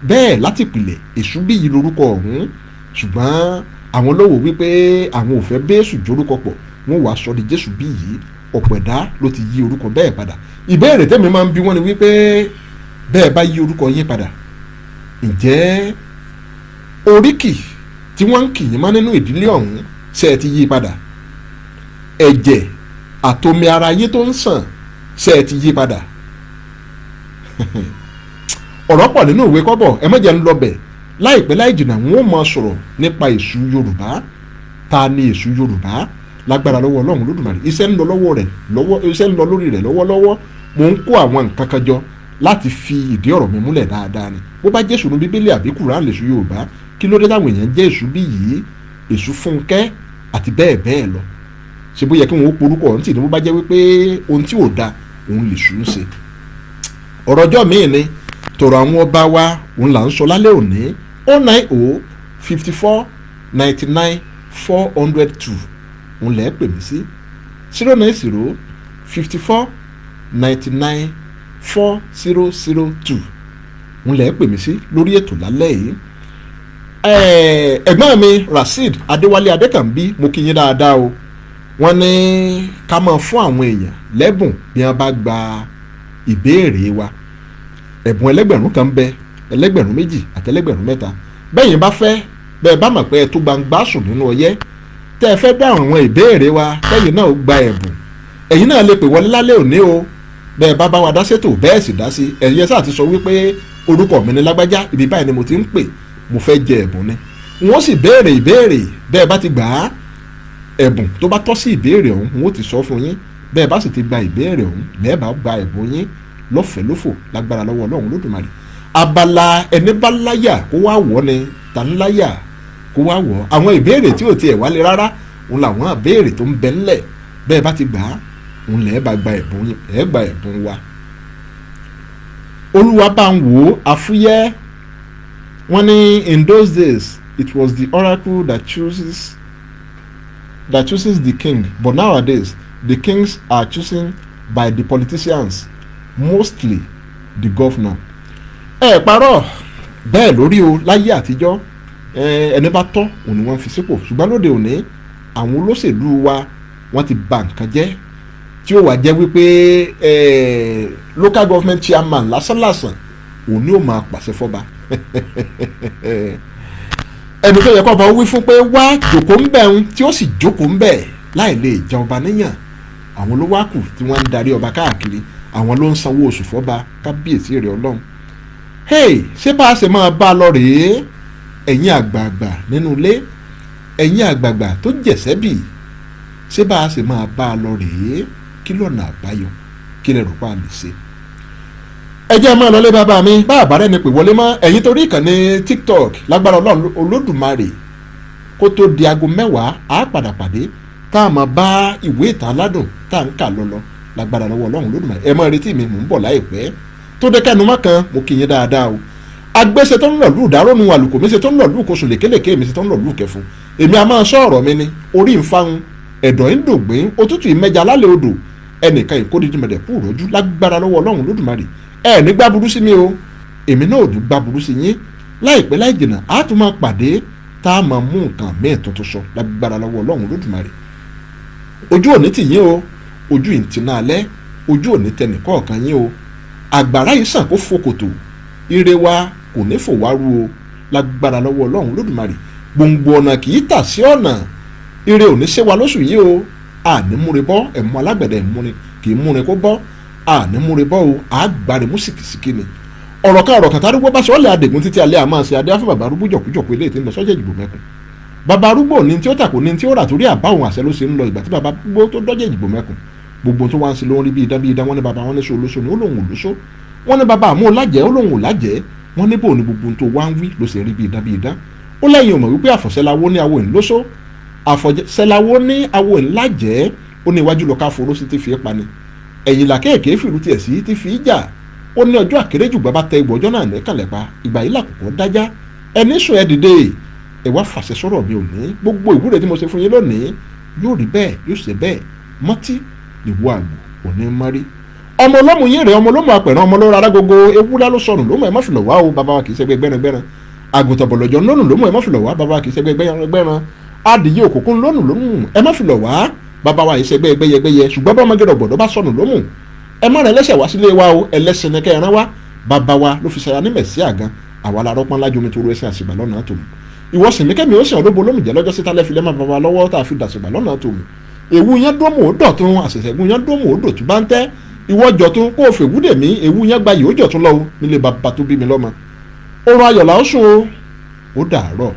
bẹ́ẹ̀, láti pìlẹ̀ Èṣù bí yìí lórúkọ ọ̀hún. Ṣùgbọ́n àwọn lówó wípé àwọn ò fẹ́ bẹ́ẹ̀sù jórúkọ pọ̀, wọ́n wàá sọ di Jésù bí yìí. Ọ̀pọ̀ ẹ̀dá ló ti yí orúkọ bẹ́ẹ̀ padà. Ìbéèrè tẹ́mi máa ń bi wọ́n ni wípé bẹ́ẹ̀ bá yí orúkọ yín padà, ǹjẹ́ oríkì tí wọ́n ń kì yín mọ́ nínú ìdílé ọ̀hún, ṣe é ti yí padà? Ẹ̀jẹ̀ àtomi ara yín tó ń sàn, ṣe é ti yí padà? Ọ̀rọ̀ pọ̀ nínú ìwé kọ́bọ̀, ẹ má jẹ́ ń lọ bẹ̀. Láìpẹ́ láì jìnnà, wọn ó máa sọ̀rọ̀ nípa èṣù Yorùbá. Ta ni èṣù Yorùbá? Lágbára lọ́wọ́ Ọlọ́run Lódùmarè, iṣẹ́ ń lọ lọ́wọ́ rẹ̀ lọ́wọ́, iṣẹ́ ń lọ lórí rẹ̀ lọ́wọ́lọ́wọ́. Mò ń kó àwọn nǹkan kan jọ láti fi ìdí ọ̀rọ̀ mi múlẹ̀ dáadáa ni. Bó bá Jésù ní Bíbélì àbí Kùránì lèṣù Yorùbá, kí ló dé táwọn èèyàn jẹ́ Èṣù bí yìí, Èṣù Fúnkẹ́ àti bẹ́ẹ̀ bẹ́ẹ̀ lọ? Ṣe bó yẹ kí wọn ó porúkọ ọ̀hún tì ní, bó bá jẹ́ wípé ohun tí ò da òun lèṣù ń ṣe? Ọ̀rọ̀ ọjọ́ míì ni tọ̀rọ̀ àwọn ọba wa òun là ń sọ lálẹ́ òní. 090 54 99 402 òun lẹ́ẹ̀ pè mí sí, 090 54 99 4002 òun lẹ́ẹ̀ pè mí sí lórí ètò lálẹ́ yìí. Ẹ̀gbọ́n mi Rasheed Adéwálé Adékànbí, mo kí yín dáadáa o. Wọ́n ní ká máa fún àwọn èèyàn lẹ́bùn bí wọ́n bá gba ìbéèrè wa. Ẹ̀bùn 1,000 ń bẹ, 2,000 àti 3,000. Bẹ́yìn bá fẹ́ bẹ́ẹ̀ bá mọ̀ pé ẹ tó gbangba sùn nínú ọyẹ́ tẹ́ ẹ fẹ́ dáhùn àwọn ìbéèrè wa, tẹ́yìn náà gba ẹ̀bùn, ẹ̀yin náà lè pè wọlé lálẹ́ òní o. Bẹ́ẹ̀ bá bá wa dá sétò, bẹ́ẹ̀ sì dá sí, ẹ̀yin ẹ sáà ti sọ wípé orúkọ mi ni lágbájá, ibi báyìí ni mo ti ń pè, mo fẹ́ jẹ ẹ̀bùn ni. Wọ́n sì béèrè ìbéèrè, bẹ́ẹ̀ bá ti gbà á, ẹ̀bùn tó bá tọ́ sí ìbéèrè ọ̀hún, wọ́n ti sọ fún yín. Bẹ́ẹ̀ bá sì ti gba ìbéèrè ọ̀hún, lẹ́ẹ̀ bá gba ẹ̀bùn yín lọ́fẹ̀ẹ́ lófò lágbára lọ́wọ́ Ọlọ́run Lódùmarè. Abala ẹni bá láyà kó wá wọ̀ ni, ta ń láyà kó wá wọ̀. Àwọn ìbéèrè tí ò tiẹ̀ wálé rárá òun làwọn ìbéèrè tó ń bẹ ńlẹ̀. Bẹ́ẹ̀ bá ti gbà á, òun lẹ́ẹ̀ bá gba ẹ̀bùn yín, ẹ̀ gba ẹ̀bùn wa. Olúwa bá ń wò ó àfúyẹ́. Wọ́n ní in those days it was the oracle that chooses the king, but nowadays the kings are chosen by the politicians, mostly the governor. Ẹ parọ́, bẹ́ẹ̀ lórí o. Láyé àtijọ́, ẹni bá tọ́ òun ni wọ́n fi sípò, ṣùgbọ́n lóde òní àwọn olóṣèlú wa, wọ́n ti bà nǹkan jẹ́, tí ó wà jẹ́ wípé local government chairman lásánlàsàn òun ni ó máa pàṣẹ fọ́ba. Ẹni tó yẹ kó ọba wí fún pé wá jókòó ń bẹ̀ ń, tí ó sì jókòó ń bẹ̀ láì lè jẹ ọba níyàn, àwọn ló wá kù tí wọ́n ń darí ọba káàkiri, àwọn ló ń sanwó oṣù fọ́ba. Kábíyèsí rẹ̀ Ọlọ́run! Hey, ṣé bá a ṣe máa bá a lọ rèé? Ẹ̀yin àgbààgbà nínú ilé, ẹ̀yin àgbààgbà tó jẹ̀sẹ́ bì, ṣé bá a ṣe máa bá a lọ rèé? Kí lọ́nà àbáyọ? Kí lẹ rò pa lè ṣe? Ẹ jẹ́ máa lọlé bàbá mi. Bá àbárẹ́ ni pè wọlé mọ́, ẹ̀yin torí ìkànnì TikTok, lágbára Ọlọ́run Olódùmarè, kó tó di aago 10 á padà pàdé, tá a máa bá ìwé ìtàn aládùn tá à ń kà lọ́lọ́ lágbára lọ́wọ́ Ọlọ́run Olódùmarè. Ẹ máa retí mi, mò ń bọ̀ láìpẹ́. Tó dé kẹ́nu mọ́ kan, mo kí yín dáadáa o. Agbéṣe tó ń lọ lù dárònù, àlùkò mi ṣe tó ń lọ lù kóṣù lékelèké mi ṣe tó ń lọ lù kẹfun. Èmi a máa sọ ọ̀rọ̀ mi ni orí ń fáwọn ẹ̀dọ̀ ń dògbìn, òtútù ìmẹ́ja lálẹ́ odò, ẹnìkan ìkódìdí mẹ̀dẹ̀kú rọ́jú. Lágbára lọ́wọ́ Ọlọ́run Lódùmarè, ẹ ní gbá burú sí mi o, èmi náà ò ní gbá burú sí yín. Láìpẹ́ láì jìnnà, á tún máa pàdé, tá a máa mú nǹkan míì tuntun sọ lágbára lọ́wọ́ Ọlọ́run Lódùmarè. Ojú òní tì yín o, ojú ìtìná alẹ́, ojú òní tẹnì kọ̀ọ̀kan yín o. Àgbàrá yìí sàn kó fòkòtò, ire wa kò ní fò wá rú o lágbára lọ́wọ́ Ọlọ́run Lódùmarè. Gbòǹgbò ọ̀nà kì í tà sí ọ̀nà, ire ò ní ṣe wa lóṣù yìí o. Àní múre bọ́, ẹ̀mú alágbẹ̀dẹ ìmúrin kì í múrin kó bọ́. Àní múre bọ́ o, àgbáre mú sìkìsìkì ni. Ọ̀rọ̀ kan, ọ̀rọ̀ kan tárúgbó bá sọ́ọ̀lẹ̀ àdègún títí alẹ́ àmọ́ ṣe adé afẹ́ bàbá arúgbó jọ̀kújọ̀kú eléyìí tí ń lọ sọ́jà ìdìbò mẹ́kun. Bàbá arúgbó ní tí ó tà kò ní tí ó rà torí àbá òun àṣẹ ló ṣe ń lọ. Ìgbà tí bàbá arúgbó tó dọ́jẹ́ ìdìbò mẹ́kùn, gbogbo tó wá ń ṣe ló ń rí bí idán bí idán. Wọ́n ní bàbá wọn ní sọ olóṣó ni, ó lóun olóṣó. Wọ́n ní bàbá àmú ọlájẹ́, ó lóun òlájẹ́. Wọ́n ní bò ní gbogbo tó wá ń wí ló ṣe rí bí idán bí idán. Ó lẹ́yìn ò mọ̀ wípé àfọ̀ṣẹ́láwó ní awo ìlóṣó, àfọ̀ṣẹ́láwó ní awo ìlájẹ́. Ó ní iwájú lọ ká foró sí ti fi pani, ẹ̀yìn làkèké fìlú tiẹ̀ sí ti fi jà. Ó ní ọjọ́ àkéréjù bàbá tẹ ìgbọ̀ ọjọ́ náà nẹ́kànlẹ̀ pa, ìgbà yìí làkùkọ dájá. Ẹni sùn, ẹ dìde, ẹ wá fàṣẹ sọ̀rọ̀ mi ò ní. Gbogbo ìwúre tí mo ṣe fún yín lónìí yóò rí bẹ́ẹ̀, yóò ṣe bẹ́ẹ̀. Mọ́tí nìwọ àgbò òní mọ́rí. Ọmọ ọlọ́mù yín rẹ̀, ọmọ ọlọ́mù apẹ̀rẹ̀, ọmọ ọlọ́rọ̀ arágogo. Ewúrẹ́ ló sọnù lómù, ẹ má fi lọ̀ wá o, bàbá wa kì í ṣẹgbẹ́ gbẹ́rangbẹ́ran. Àgùntàn bọ̀lọ̀jọ̀ lónù lómù, ẹ má fi lọ̀ wá, bàbá wa kì í ṣẹgbẹ́ gbẹ́rangbẹ́ran. Adìyẹ òkùnkùn lónù lómù, ẹ má fi lọ̀ wá, bàbá wa yìí ṣẹgbẹ́ gbẹ́yẹgbẹ́yẹ. Ṣùgbọ́n bá ọmọge rọ̀gbọ̀dọ̀ bá sọnù lómù, ẹ má rẹ lẹ́sẹ̀ wá sílé wa o, ẹlẹ́sìn ni kẹ́ ẹ rán wá. Bàbá wa ló fi ṣara ní mẹ̀sí àgàn. Àwa la rọ́pọ́n lájú omi tó ro ẹsẹ̀ àṣìgbà lọ́nà tòun. Ìwọ sì mí kẹ́mi ó sàn olóbo olómìjẹ́ lọ́jọ́ síta lẹ́fi lẹ́mọ̀ bàbá lọ́wọ́ tá a fi dàṣìgbà lọ́nà tòun. Èwu yẹn dómù ó dọ̀tun, àṣẹ̀ṣẹ̀gun yẹn dómù ó dòtún bá ń tẹ́. Ìwọ jọ̀tún kó o fèwúdè mí. Èwu yẹn gbayì ó jọ̀tún lọ́wọ́ nílé bàbá tó bí mi lọ́mọ. Oorun ayọ̀ là ó sùn o, ó dàárọ̀.